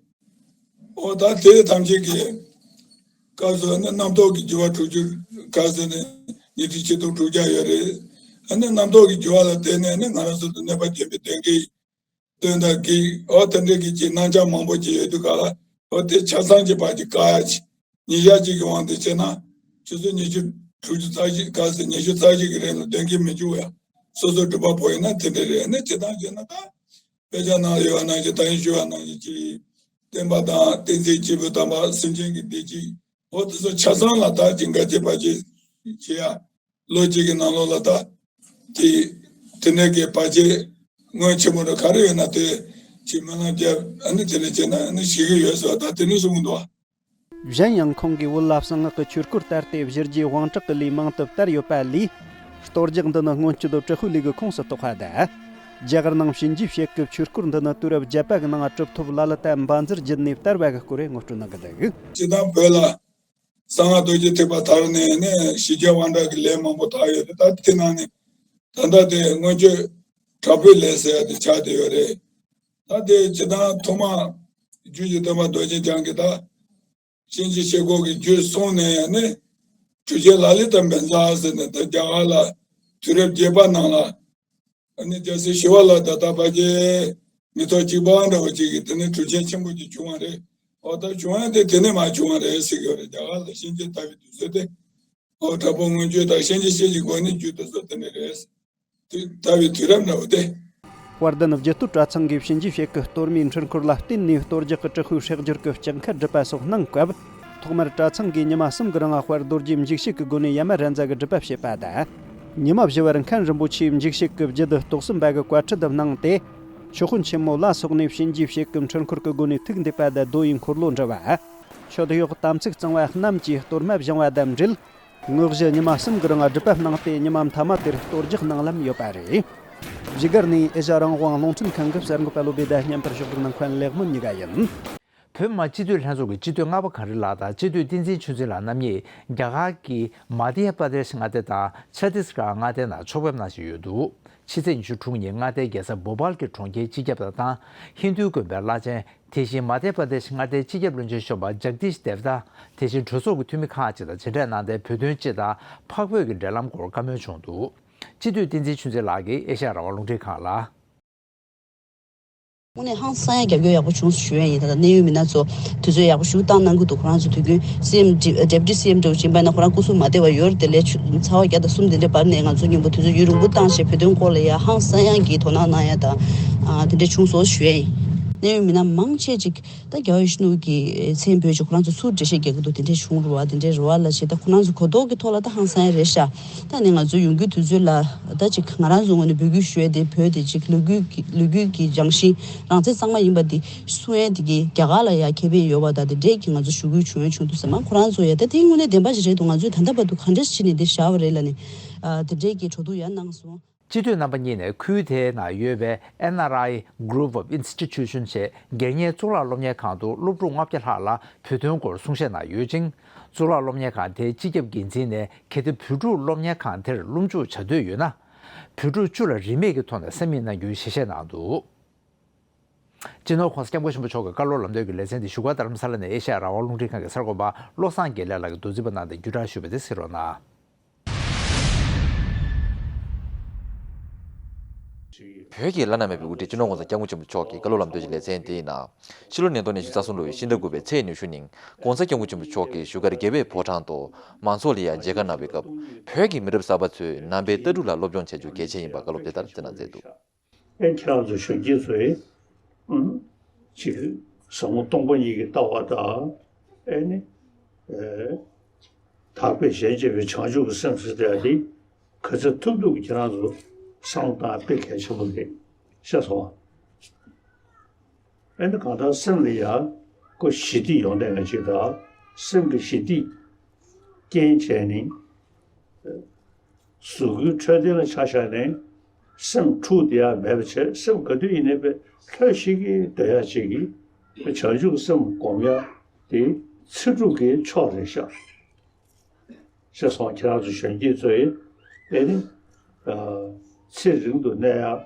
ཨོ་ད་དེ་ཐམས་ཅད་ཀྱི་སྐབས་སུ་ཨ་ནི་རྣམ་རྟོག་གི་རྒྱུ་བ་དྲུག་ཅུ་ག་ཟེར་ནས་ཉི་ཁྲི་ཆིག་སྟོང་དྲུག་བརྒྱ་ཡོད་རེད། ཨ་ནི་རྣམ་རྟོག་གི་རྒྱུ་བ་ལ་བརྟེན་ནས་ཨ་ནི་ང་རང་ཚོ་ལ་གནོད་པ་བྱེད་པའི་དོན་གྱི་དོན་དག་གིས་ཨོ་དེ་འདྲའི་གི་ཅིག་རྣམ་གཞག་མང་པོ་ཅིག་ཡོད་དུས་ག་ལ་ཨོ་དེ་ཆ་ཚང་གི་བར་གྱི་བཀག་ཡ་ཅིག་ཉིན་ཞག་གཅིག་གི་དབང་དུ་བྱས་ན་ཆུ་ཚོད་ཉི་ཤུ་དྲུག་ཅུ་རྩ་བཞི་ག་ཟེར་ཉི་ཤུ་རྩ་བཞི་གི་རིང་ལ་དོན་གྱི་མི་འཇུག་ཡ་སོ་སོ་སྒྲུབ་པ་པོ་ཡིན་ན་དེ་འདྲ་རེད། ཨ་ནི་ཇི་ལྟར་བྱས་ན་ད་དཔེ་ཆ་ནང་ལ་ཡོད་པ་ནང་བཞིན་ད་ཡིན་ཞུ་བ་ནང་བཞིན་ཅིག་བསྟན་པ་དང་བསྟན་འཛིན་སྐྱེས་བུ་དམ་པ་སེམས་ཅན་གྱི་བདེ་སྐྱིད་འོ་དེ་ཚོ་ཆ་ཚང་ལ་ད་ཅིག་འགལ་རྐྱེན་བར་ཆད་བྱེད་ཡ། ལོ་གཅིག་གི་ནང་ལོགས་ལ་ད་དེ་དེ་ནས་ཀྱི་བར་ཆད་སྔོན་ཆད་མོ་ར་ག་རེ་ཡོད་ན་དེ་ཅིག་སྨོན་ལམ་རྒྱབ་ཨ་ནི་དེ་ནས་བྱས་ན་ཨ་ནི་ཞི་གི་ཡོད་ཟེར་བ་ད་དེ་ནས་གསུང་གི་འདུག་བ། གཞན་ཡང་ཁོང་གིས་བོད་ལ་གསང་སྔགས་ཀྱི་ཆོས་སྐོར་དར་ཏེ་གཞི་རྒྱས་དབང་དྲག་གི་ལས་མང་དུ་དར་ཡོད་པ་ལས། གཏོར་རྒྱག་འདི་ནི་སྔོན་སྐྱོད་དྲག་པོའི་ལས་ཀྱི་ཁོངས་སུ་གཏོགས་པ་དང་། རྒྱ་གར་ནང་གཤིན་རྗེ་གཤེད་ཀྱི་ཆོས་སྐོར་འདི་ནི་དུས་རབས་བརྒྱད་པ་གི་ནང་གྲུབ་ཐོབ་ལ་ལ་དང་བཛྲ་བརྒྱུད་ནས་དར་བ་གི་སྐོར་ངོ་སྤྲོད་གནང་གི་འདུག། སྤྱིར་བཏང་བོད་ལ་གསང་སྔགས་རྡོ་རྗེ་ཐེག་པ་དར་ནས་ནས་གཞི་རྒྱས་དབང་དྲག་གི་ལས་མང་པོ་དར་ཡོད་རེད། ད་དེ་ནང་ནས་ད་ལྟ་དེ་སྔོན་སྐྱོད་དྲག་པོའི་ལས་ཟེར་ཡ་དེ་ཆགས་བསྡད་ཡོད་རེད། ད་དེ་སྤྱིར་བཏང་ཐོག་མ་རྒྱུད་ཀྱི་སྟོན་པ་རྡོ་རྗེ་འཆང་གིས་ད་གཤིན་རྗེ་གཤེད་མགོ་གི་རྒྱུད་གསུངས་ནས་ནི་གྲུབ་ཆེན་ལ་ལི་ཏ་བཛྲ་ཟེར་ནས་ད་རྒྱ་གར་ལ་དུས་རབས་བརྒྱད་པ་ནང་ལ་ཨ་ནི་རྒྱལ་སྲས་ཞི་བ་ལྷ་དང་ད་ཕལ་ཆེར་མི་ཐོག་གཅིག་པ་འདྲ་བོ་ཅིག་གིས་དེ་ནས་གྲུབ་ཆེན་ཆེན་པོ་ཅིག་བྱུང་བ་རེད། ཨོ་ད་བྱུང་ཡ་དེ་དེ་ནས་མར་བྱུང་བ་རེད་ཟེར་གྱི་ཡོད་རེད། རྒྱ་གར་ལ་གཤིན་རྗེ་དར་བའི་དུས་ཚོད་དེ་ཨོ་དྲག་པོ་སྔོན་སྐྱོད་དང་གཤིན་རྗེ་གཤེད་ཀྱི་མགོ་ནས་རྒྱུད་དེ་ཚོ་དེ་ནས་རེད། དུས་ད་བའི་དུས་རབས་འདྲ་བོ་སྟེ། དཔལ་ལྡན་རྒྱུད་སྟོད་གྲྭ་ཚང་གིས་གཤིན་རྗེ་གཤེད་ཀྱི་གཏོར་མའི་འཁྲུལ་འཁོར་ལ་བརྟེན་ནས་གཏོར་རྒྱག་གི་དྲག་པོའི་སྲེག་སྦྱོར་གྱི་ལྕགས་མཁར་སྒྲུབ་པ་སོགས་གནང་སྐབས། ཐོག་མར་གྲྭ་ཚང་གིས་ཉི་མ་གསུམ་གྱི་རིང་དཔལ་རྡོ་རྗེ་འཇིགས་བྱེད་ཀྱི་སྒོ་ནས་ཡ་མ་ར་ཛ་གི་སྒྲུབ་པ་བྱེད་པ་དང་། ཉི་མ་བཞི་བར་མཁན་རིན་པོ་ཆེས་འཇིགས་བྱེད་ཀྱི་རྒྱུད་སྡེ་རྟོགས་ཟིན་པ་གི་བཀའ་ཁྲིད་དུ་གནང་སྟེ། མཆོད་དཔོན་ཆེན་མོ་ལ་སོགས་ནས་གཤིན་རྗེ་གཤེད་ཀྱི་འཁྲུལ་འཁོར་གྱི་སྒོ་ནས་ཐུགས་འདེབས་པ་དང་རྡོ་ཡི་འཁོར་ལོ་འབྲི་བ། མཆོད་གཡོག་དམ་ཚིག་གཙང་བ་རྣམས་ཀྱིས་གཏོར་མ་བཞེངས་པ་དང་འབྲེལ། དངོས་གཞི་ཉི་མ་གསུམ་གྱི་རིང་སྒྲུབ་པ་གནང་སྟེ་ཉི་མ་མཐའ་མ་དེར་གཏོར་རྒྱག་གནང་ལམ་ཡོད་པ་རེད། བཞུགས་སྒར་ནས་ཨེ་ཤ་རང་དབང་རླུང་འཕྲིན་ཁང་གི་གསར་འགོད་པ་བློ་བདེ་དང་མཉམ་པར་ཕྱོགས་སྒྲིག་གནང་མཁན་ལེགས་སྨོན་གཉིས་ཀ་ཡིན། བོད་མི་མང་སྤྱི་འཐུས་ལྷན་ཚོགས་ཀྱི་སྤྱི་འཐུས་ལྔ་པ་གངས་རི་ལགས་དང་སྤྱི་འཐུས་བསྟན་འཛིན་ཆོས་འཛིན་ལགས་རྣམ་གཉིས་རྒྱ་གར་གྱི་མ་དྷྱ་པྲ་དེཤ་མངའ་སྡེ་དང་ཆ་ཏིས་གྷར་མངའ་སྡེ་ནང་ཕྱོགས་ཕེབས་གནང་བཞིན་ཡོད་འདུག། ཕྱི་ཚེས་ཉི་ཤུ་དྲུག་ཉིན་མངའ་སྡེའི་རྒྱལ་ས་བོ་པཱལ་གྱི་གྲོང་ཁྱེར་སྤྱི་ཁྱབ་དང་ཧིན་རྡུའི་དགོན་པའི་བླ་ཆེན། དེ་བཞིན་མ་དྷྱ་པྲ་དེཤ་མངའ་སྡེའི་སྤྱི་ཁྱབ་བློན་ཆེན་གཞོན་པ་ཇག་དིཤ་དེབ་དྷ། དེ་བཞིན་གྲོས་ཚོགས་ཀྱི་འཐུས་མི་ཁག་ཅིག་དང་མཇལ་འཕྲད་གནང་སྟེ་བོད་དོན་སྤྱི་དང་འཕགས་བོད་ཀྱི་འབྲེལ་ལམ་སྐོར་བཀའ་མོལ་བྱུང་འདུག། སྤྱི་འཐུས་བསྟན་འཛིན་ཆོས་འཛིན་ལགས་ཀྱིས་ཨེ་ཤ་ཡ་རང་དབང་རླུང་འཕྲིན་ཁང་ལ། དངོས་གནས་ཧང་སང་ཡ་རྒྱབ་སྐྱོར་ཡག་པོ་བྱུང་སོང་ཞུ་ཡ་ཡིན། ད་ལྟ་གནད་ཡོད་མི་སྣ་ཚོ་དུས་ཚོད་ཡག་པོ་ཞིག་བཏང་གནང་གི་འདུག། ཁོ་རང་ཚོ་དུས་རྒྱུན་སི་ཨེམ་ཌི་ཌེ་པུ་ཊི་སི་ཨེམ་འདྲ་བོ་ཅིག་ཡིན་པ་ན་ཁོ་རང་སྐུ་གཟུགས་མ་བདེ་བ་ཡོད་རེད་དེ། ལས་ཚ་བ་བརྒྱ་དང་གསུམ་དེ་འདྲའི་བར་ནས་ང་ཚོ་མཉམ་པོ་དུས་ཚོད་ཡུན་རིང་པོ་བཏང་བྱས་བོད་དོན་སྐོར་ལ་ཡ་ཧང་སང་ཡ་གི་དོ་སྣང་གནང་ཡ་དང་དེ་འདྲ་བྱུང་སོང་ཞུ་ཡ་ཡིན། གནད་ཡོད་མི་སྣ་མང་ཆེ་ཅིག་ད་རྒྱལ་བ་ཡིད་བཞིན་ནོར་བུ་གི་མཚན་འབོད་ཅིག་ཁོ་རང་ཚོ་ཚུར་འགྲེལ་བཤད་རྒྱག་གི་འདུག། དེ་འདྲས་བྱུང་རུ་བ་དེ་འདྲས་རུ་བ་ལ་བྱེད་ད་ཁོ་རང་ཚོ་གོ་རྟོགས་ཀྱི་ཐོག་ལ་ད་ཧང་སང་ཡ་རེད་ཤག། ད་ནི་ང་ཚོ་ཡོང་རྒྱུའི་དུས་ཚོད་ལ་ད་ཅིག་ང་རང་ཚོ་ངོས་ནས་འབོད་སྐུལ་ཞུ་ཡ་དེ་བོད་དེ་ཅིག་ལོ་རྒྱུས་ཀྱི་ལོ་རྒྱུས་ཀྱི་རྒྱང་ཤིང་རང་བཙན་གཙང་མ་ཡིན་པ་དེ་གསུང་ཡ་དེ་གི་རྒྱ་གར་ལ་ཡ་ཁེ་ཕན་ཡོད་པ་ད་དེ་འདྲས་ཀྱི་ང་ཚོ་ཞུ་སྐུལ་བྱུང་ཡ་བྱུང་འདུག་ཟེར་མ། ཁོ་རང་ཚོ་ཡ་ད་དེ་དངོས་གནས་བདེན་པ་ཞིག་རེད་འདུག། ང་ཚོས་ད་ལྟ་བར་དུ་ག་འདྲས་བྱས་ནས་འདིར་བཞག་པ་རེད་ལབ་ནས་དེ་འདྲས་ཀྱི་གྲོས་བསྡུར་ཡ་གནང་སོང་། སྤྱི་འཐུས་རྣམ་པ་གཉིས་ནས་ཁུལ་དེའི་ནང་ཡོད་པའི་N R I Group of Institutions ཞེས་སྒེར་གཉེར་གཙུག་ལག་སློབ་གཉེར་ཁང་དུ་སློབ་ཕྲུག་ལྔ་བརྒྱ་ལྷག་ལ་བོད་དོན་སྐོར་གསུང་བཤད་གནང་ཡོད་ཅིང་། གཙུག་ལག་སློབ་གཉེར་ཁང་དེའི་སྤྱི་ཁྱབ་འགན་འཛིན་ནས་གལ་ཏེ་བོད་ཕྲུག་སློབ་གཉེར་ཁང་དེར་སློབ་འཇུག་བྱ་འདོད་ཡོད་ན། བོད་ཕྲུག་བཅུ་ལ་རིན་མེད་ཀྱི་ཐོག་ནས་ས་མིག་གནང་རྒྱུའི་ཞལ་བཞེས་གནང་འདུག། སྤྱི་ནོར་༸གོང་ས་༸སྐྱབས་མགོན་ཆེན་པོ་མཆོག་གི་བཀའ་སློབ་ལམ་སྟོན་གྱི་ལེ་ཚན་འདི་བཞུགས་སྒར་རྡ་རམ་ས་ལ་ནས་ཨེ་ཤ་ཡ་རང་དབང་རླུང་འཕྲིན་ཁང་གི་གསར་འགོད་པ་བློ་བཟང་དགེ་ལེགས་ལགས་ཀྱིས་མདོར་བསྡུས་པ་གནང་སྟེ་བརྒྱུད་བསྒྲགས་ཞུས་པ་དེ་གཟིགས་རོགས་གནང་། བོད་ཀྱི་བླ་ན་མེད་པའི་དབུ་ཁྲིད་སྤྱི་ནོར་༸གོང་ས་༸སྐྱབས་མགོན་ཆེན་པོ་མཆོག་གི་བཀའ་སློབ་ལམ་སྟོན་གྱི་ལེ་ཚན་དེའི་ནང་། ཕྱི་ལོ་ཉིས་སྟོང་ཉི་ཤུ་རྩ་གསུམ་ལོའི་ཕྱི་ཟླ་དགུ་པའི་ཚེས་ཉི་ཤུ་ཉིན་༸གོང་ས་༸སྐྱབས་མགོན་ཆེན་པོ་མཆོག་གིས་བཞུགས་སྒར་རྒྱལ་བའི་ཕོ་བྲང་དུ་མང་ཚོགས་ལ་ཡང་མཇལ་ཁ་གནང་བའི་སྐབས། བོད་ཀྱི་མི་རབས་གསར་པ་ཚོས་ནང་པའི་ལྟ་གྲུབ་ལ་སློབ་སྦྱོང་བྱ་རྒྱུ་གལ་ཆེན་ཡིན་པ་བཀའ་སློབ་དེ་ལྟར་བསྩལ་གནང་མཛད་འདུག། ཨེ་ཁྱེད་རང་ཚོ་གཞོན་སྐྱེས་ཚོས་ཨུམ་ཅིག་ཟབ་མོ་སྟོང་པ་ཉིད་ཀྱི་ལྟ་བ་དང་། ཨེ་ནི་ཨེ་དག་པའི་གཞན་གཅེས་པའི་བྱང་ཆུབ་ཀྱི་སེམས་ཟེར་ཡ་དེ་ག་ཚོད་ཐུབ་ཐུབ་ཀྱི་ཁྱེད་རང་ཚོ་བསམ་བློ་བཏང་དཔེ་གལ་ཆེན་པོ་རེད། ཤེས་སོང་ཨ། ཨེ་ནི་གང་ལྟར་སེམས་ལ་ཡ་ཁོ་ཞི་བདེ་ཡོང་བསྡད་ཡ་ཅིག་དང་། སེམས་ཀྱི་ཞི་བདེ་རྐྱེན་བྱས་ནས། གཟུགས་པོའི་འཕྲོད་བསྟེན་ལ་ཆ་བཞག་ནས་སེམས་འཁྲུག་བསྡད་ཡ་མེད་པ་བྱས། སེམས་ག་དུས་ཡིན་ནའི་དཔེ་ལྷོད་ཤིག་གི་སྡོད་ཡ་ཅིག་གི་བྱང་ཆུབ་སེམས་སྒོམ་ཡ་དེ་ཚེ་སྒྲུབ་ཀྱི་མཆོག་རེད་ཤག། ཤེས་སོང་། ཁྱེད་རང་ཚོ་གཞོན་སྐྱེས་ཚོས་ཨེ་ནི་ཚེ་རིང་དུ་གནས་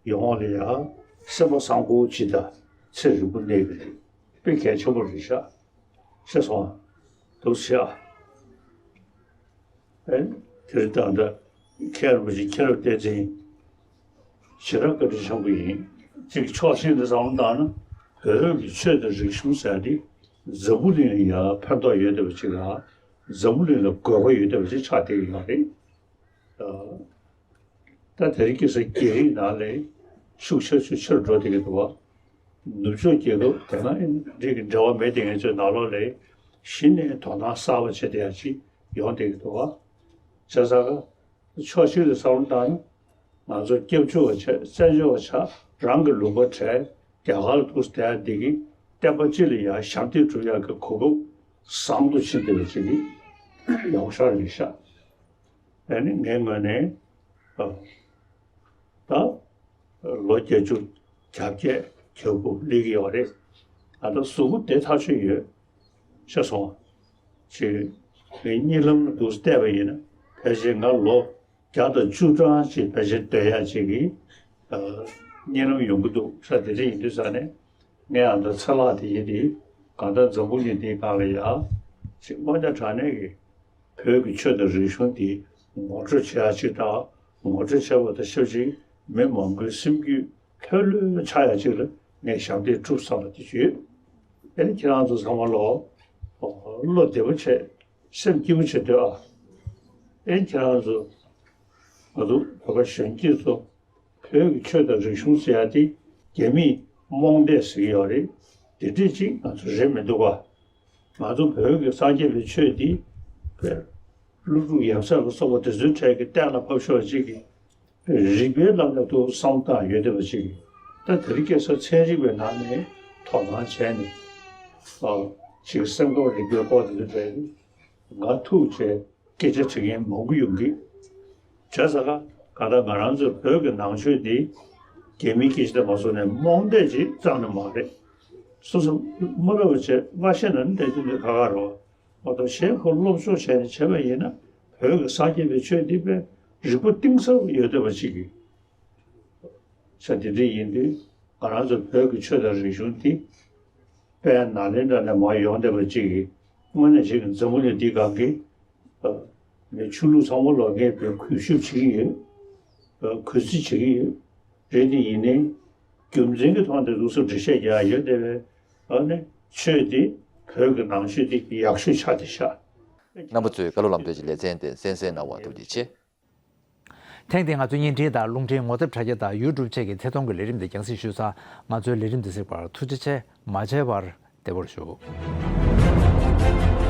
ཡ་ཡོང་བ་ལ་ཡ་སེམས་པ་བཟང་པོ་ཅིག་དང་ཚེ་རིང་པོ་གནས་ཀྱི་རེད། དཔེ་གལ་ཆེན་པོ་རེད་ཤག། ཤེས་སོང་། འདུག་ཤག། ཨེ། དེ་རིང་ད་ལྟ་མཁན་རིན་པོ་ཆེ་མཁྱེན་རབ་བསྟན་འཛིན་ཞེ་དྲག་བཀའ་དྲིན་ཆེན་པོ་ཡིན། གཅིག་ཕྱོགས་གཅིག་ནས་བསམ་བློ་བཏང་ན་བོད་ཀྱི་ཆོས་དང་རིག་གཞུང་ཟེར་དེ་འཛམ་བུ་གླིང་ལ་ཡང་ཕན་ཐོགས་ཡོད་བསྡད་པ་ཅིག་དང་། འཛམ་བུ་གླིང་ལ་དགོས་པ་ཡོད་བསྡད་པ་ཅིག་ཆགས་བསྡད་ཀྱི་ཡོད་རེད། ཨ། ད་དེ་རིང་ཁ་སང་རྒྱ་རིགས་ནང་ལ་ཤུགས་ཆེ་ཤུགས་ཆེར་འགྲོ་བསྡད་ཀྱི་འདུག་བ། ནུབ་ཕྱོགས་རྒྱལ་ཁབ་དེ་ན་ཨིན་རིགས་ཀྱི་འབྲེལ་བ་མེད་བསྡད་མཁན་ཚོའི་ནང་ལོགས་ལ་གཞི་ནས་དོ་སྣང་གསར་པ་བྱེད་བསྡད་ཡ་ཅིག་ཡོང་བསྡད་ཀྱི་འདུག་བ། བྱས་ཙང་ཀ་ཕྱོགས་གཅིག་ལ་བསམ་བློ་བཏང་ན། ང་ཚོ་སྐྱབས་བཅོལ་བ་ཆགས། བཙན་བྱོལ་བ་ཆགས། རང་གི་ལུང་པ་བྲལ། རྒྱ་གར་ལ་འདུག་སེ་བསྡད་ཡ་འདི་གིས་བསྟན་པ་སྤྱི་ལ་ཡང་ཞབས་འདེགས་སྒྲུབ་ཡག་གི་གོ་སྐབས་བཟང་དུ་ཕྱིན་བསྡད་པ་ཅིག་གི་ཡག་ཤོས་རེད་ཤག། ཨ་ནི་ངའི་ངོས་ནས་ཨ་ད་ལོ་བརྒྱད་ཅུ་གྱ་བརྒྱད་གྱ་དགུ་སླེབས་ཀྱི་ཡོད་རེད། ཨ་ད་གཟུགས་པོ་བདེ་ཐག་ཆོད་ཡོད། ཤེས་སོང་། ཅིག་ངས་གཉིད་ལམ་ལ་འདུག་སེ་བལྟས་པ་ཡིན་ན་ཕལ་ཆེར་ང་ལོ་བརྒྱ་དང་བཅུ་གྲངས་ཅིག་ཕལ་ཆེར་སྡོད་ཡག་ཅིག་གི་ཨ་གཉིད་ལམ་ཡོང་གི་འདུག་ཤག། དེ་འདྲ་ཡིན་དུས་ཙང་ནས་ངས་ཨ་ད་ཚ་ལག་དེ་ཡིན་དེ་གང་ལྟར་འཛམ་བུ་གླིང་འདིའི་སྒང་ལ་ཡ་ཅིག་དངོས་གནས་དྲང་གནས་ཀྱི་བོད་ཀྱི་ཆོས་དང་རིག་གཞུང་འདི་ངོ་སྤྲོད་བྱེད་ཡག་ཅིག་དང་། ངོ་སྤྲོད་བྱས་པ་དང་ཆབས་ཅིག་མི་མང་པོའི་སེམས་རྒྱུད་ལྷོད་ལྷོད་ཆགས་ཡག་ཅིག་ལ་ངས་ཞབས་འདེགས་སྒྲུབ་བསམ་པ་དེ་བྱོས། ཨེ་ནི་ཁྱེད་རང་ཚོ་ཚང་མ་ལོ་བློ་བདེ་པོ་བྱས། སེམས་སྐྱིད་པོ་བྱེད་སྡོད་ཨ། ཨེ་ཁྱེད་རང་ཚོ་ང་ཚོ་བོད་པ་གཞོན་སྐྱེས་ཚོ་བོད་ཀྱི་ཆོས་དང་རིག་གཞུང་ཟེར་ཡ་དེ་རྒྱ་མིས་རྨོངས་དད་ཟེར་གྱི་ཡོད་རེད། དེ་འདྲས་ཅིག་ང་ཚོ་རེད་མི་འདུག་ག། ང་ཚོ་བོད་ཀྱི་སངས་རྒྱས་པའི་ཆོས་འདི་བོད་ཀླུ་སྒྲུབ་ཡབ་སྲས་ལ་སོགས་པ་དེ་ཚོའི་གྲས་ཀྱིས་གཏན་ལ་ཕབ་ཤོག་ཅིག་གིས་རིག་པའི་ལམ་ལ་ཐུག་བསམ་བཏང་ཡོད་བསྡད་པ་ཅིག་གིས། ད་དེ་རིང་ཁ་སང་ཚན་རིག་པའི་ནང་ནས་དོ་སྣང་བྱས་ནས་ཨ་ཅིག་སེམས་ཁམས་རིག་པའི་སྐོར་དེ་ཚོ་བྲལ་ནས་ང་ཐུག་བྱས་སྐད་ཆ་དྲི་མཁན་མང་པོ་ཡོང་གི། བྱས་ཙང་ཀ་གང་ལྟར་ང་རང་ཚོའི་བོད་ཀྱི་ནང་ཆོས་འདི་རྒྱ་མིའི་སྐད་ཆ་དེ་མ་སོང་ནས་རྨོངས་དད་ཅིག་རྩ་ནས་མ་རེད། སོ་སོ་མ་རབས་པ་བྱས་མ་ཤེས་ན་ནི་དེ་ཚོ་འདི་ཁག་ཁག་རེད་བ། མ་གཏོགས་གཞན་ཁོ་སློབ་སྦྱོང་བྱས་ནས་བྱས་པ་ཡིན་ན་བོད་ཀྱི་སངས་རྒྱས་པའི་ཆོས་འདི་དཔེ་རིག་པ་གཏིང་ཟབ་ཡོད་བསྡད་པ་ཅིག་གིས། ས་དེ་འདྲ་ཡིན་དུས་ང་རང་ཚོ་བོད་ཀྱི་ཆོས་དང་རིག་གཞུང་འདི་དཔལ་ནཱ་ལེནྡྲ་ནས་མར་ཡོང་བསྡད་པ་ཅིག་གིས་དངོས་གནས་ཅིག་འཛམ་བུ་གླིང་འདི་སྒང་གི་ཨ་ངའི་ཆོས་ལུགས་ཚང་མ་ལ་ངས་དཔེ་གུས་ཞབས་བྱེད་ཀྱི་ཡོད། ཨ་གུས་བརྩི་བྱེད་ཀྱི་ཡོད། རེད་དེ་ཡིན་ནའི་རྒྱུ་མཚན་གྱི་ཐོག་ནས་ལུགས་སྲོལ་འགྲེལ་བཤད་རྒྱག་ཡ་ཡོད་བསྡད་པས། ཨ་ནི་ཆོས་འདི་བོད་ཀྱི་ནང་ཆོས་འདི་ཡག་ཤོས་ཆགས་བསྡད་ཤག། རྣམ་པ་ཚོས་བཀའ་སློབ་ལམ་སྟོན་གྱི་ལེ་ཚན་དེ་གསན་གཟིགས་གནང་བར་ཐུགས་རྗེ་ཆེ། ཐེངས་འདིའི་ང་ཚོའི་བརྙན་འཕྲིན་དང་རླུང་འཕྲིན་ངོ་དེབ་དྲ་རྒྱ་དང་ཡུ་ཊུབ་བཅས་ཀྱི་ཐད་གཏོང་གི་ལས་རིམ་འདི་རྒྱང་སྲིང་ཞུས་ཚར། ང་ཚོའི་ལས་རིམ་འདི་གཟིགས་པར་ཐུགས་རྗེ་ཆེ། མ་མཇལ་བར་བདེ་པོར་བཞུགས།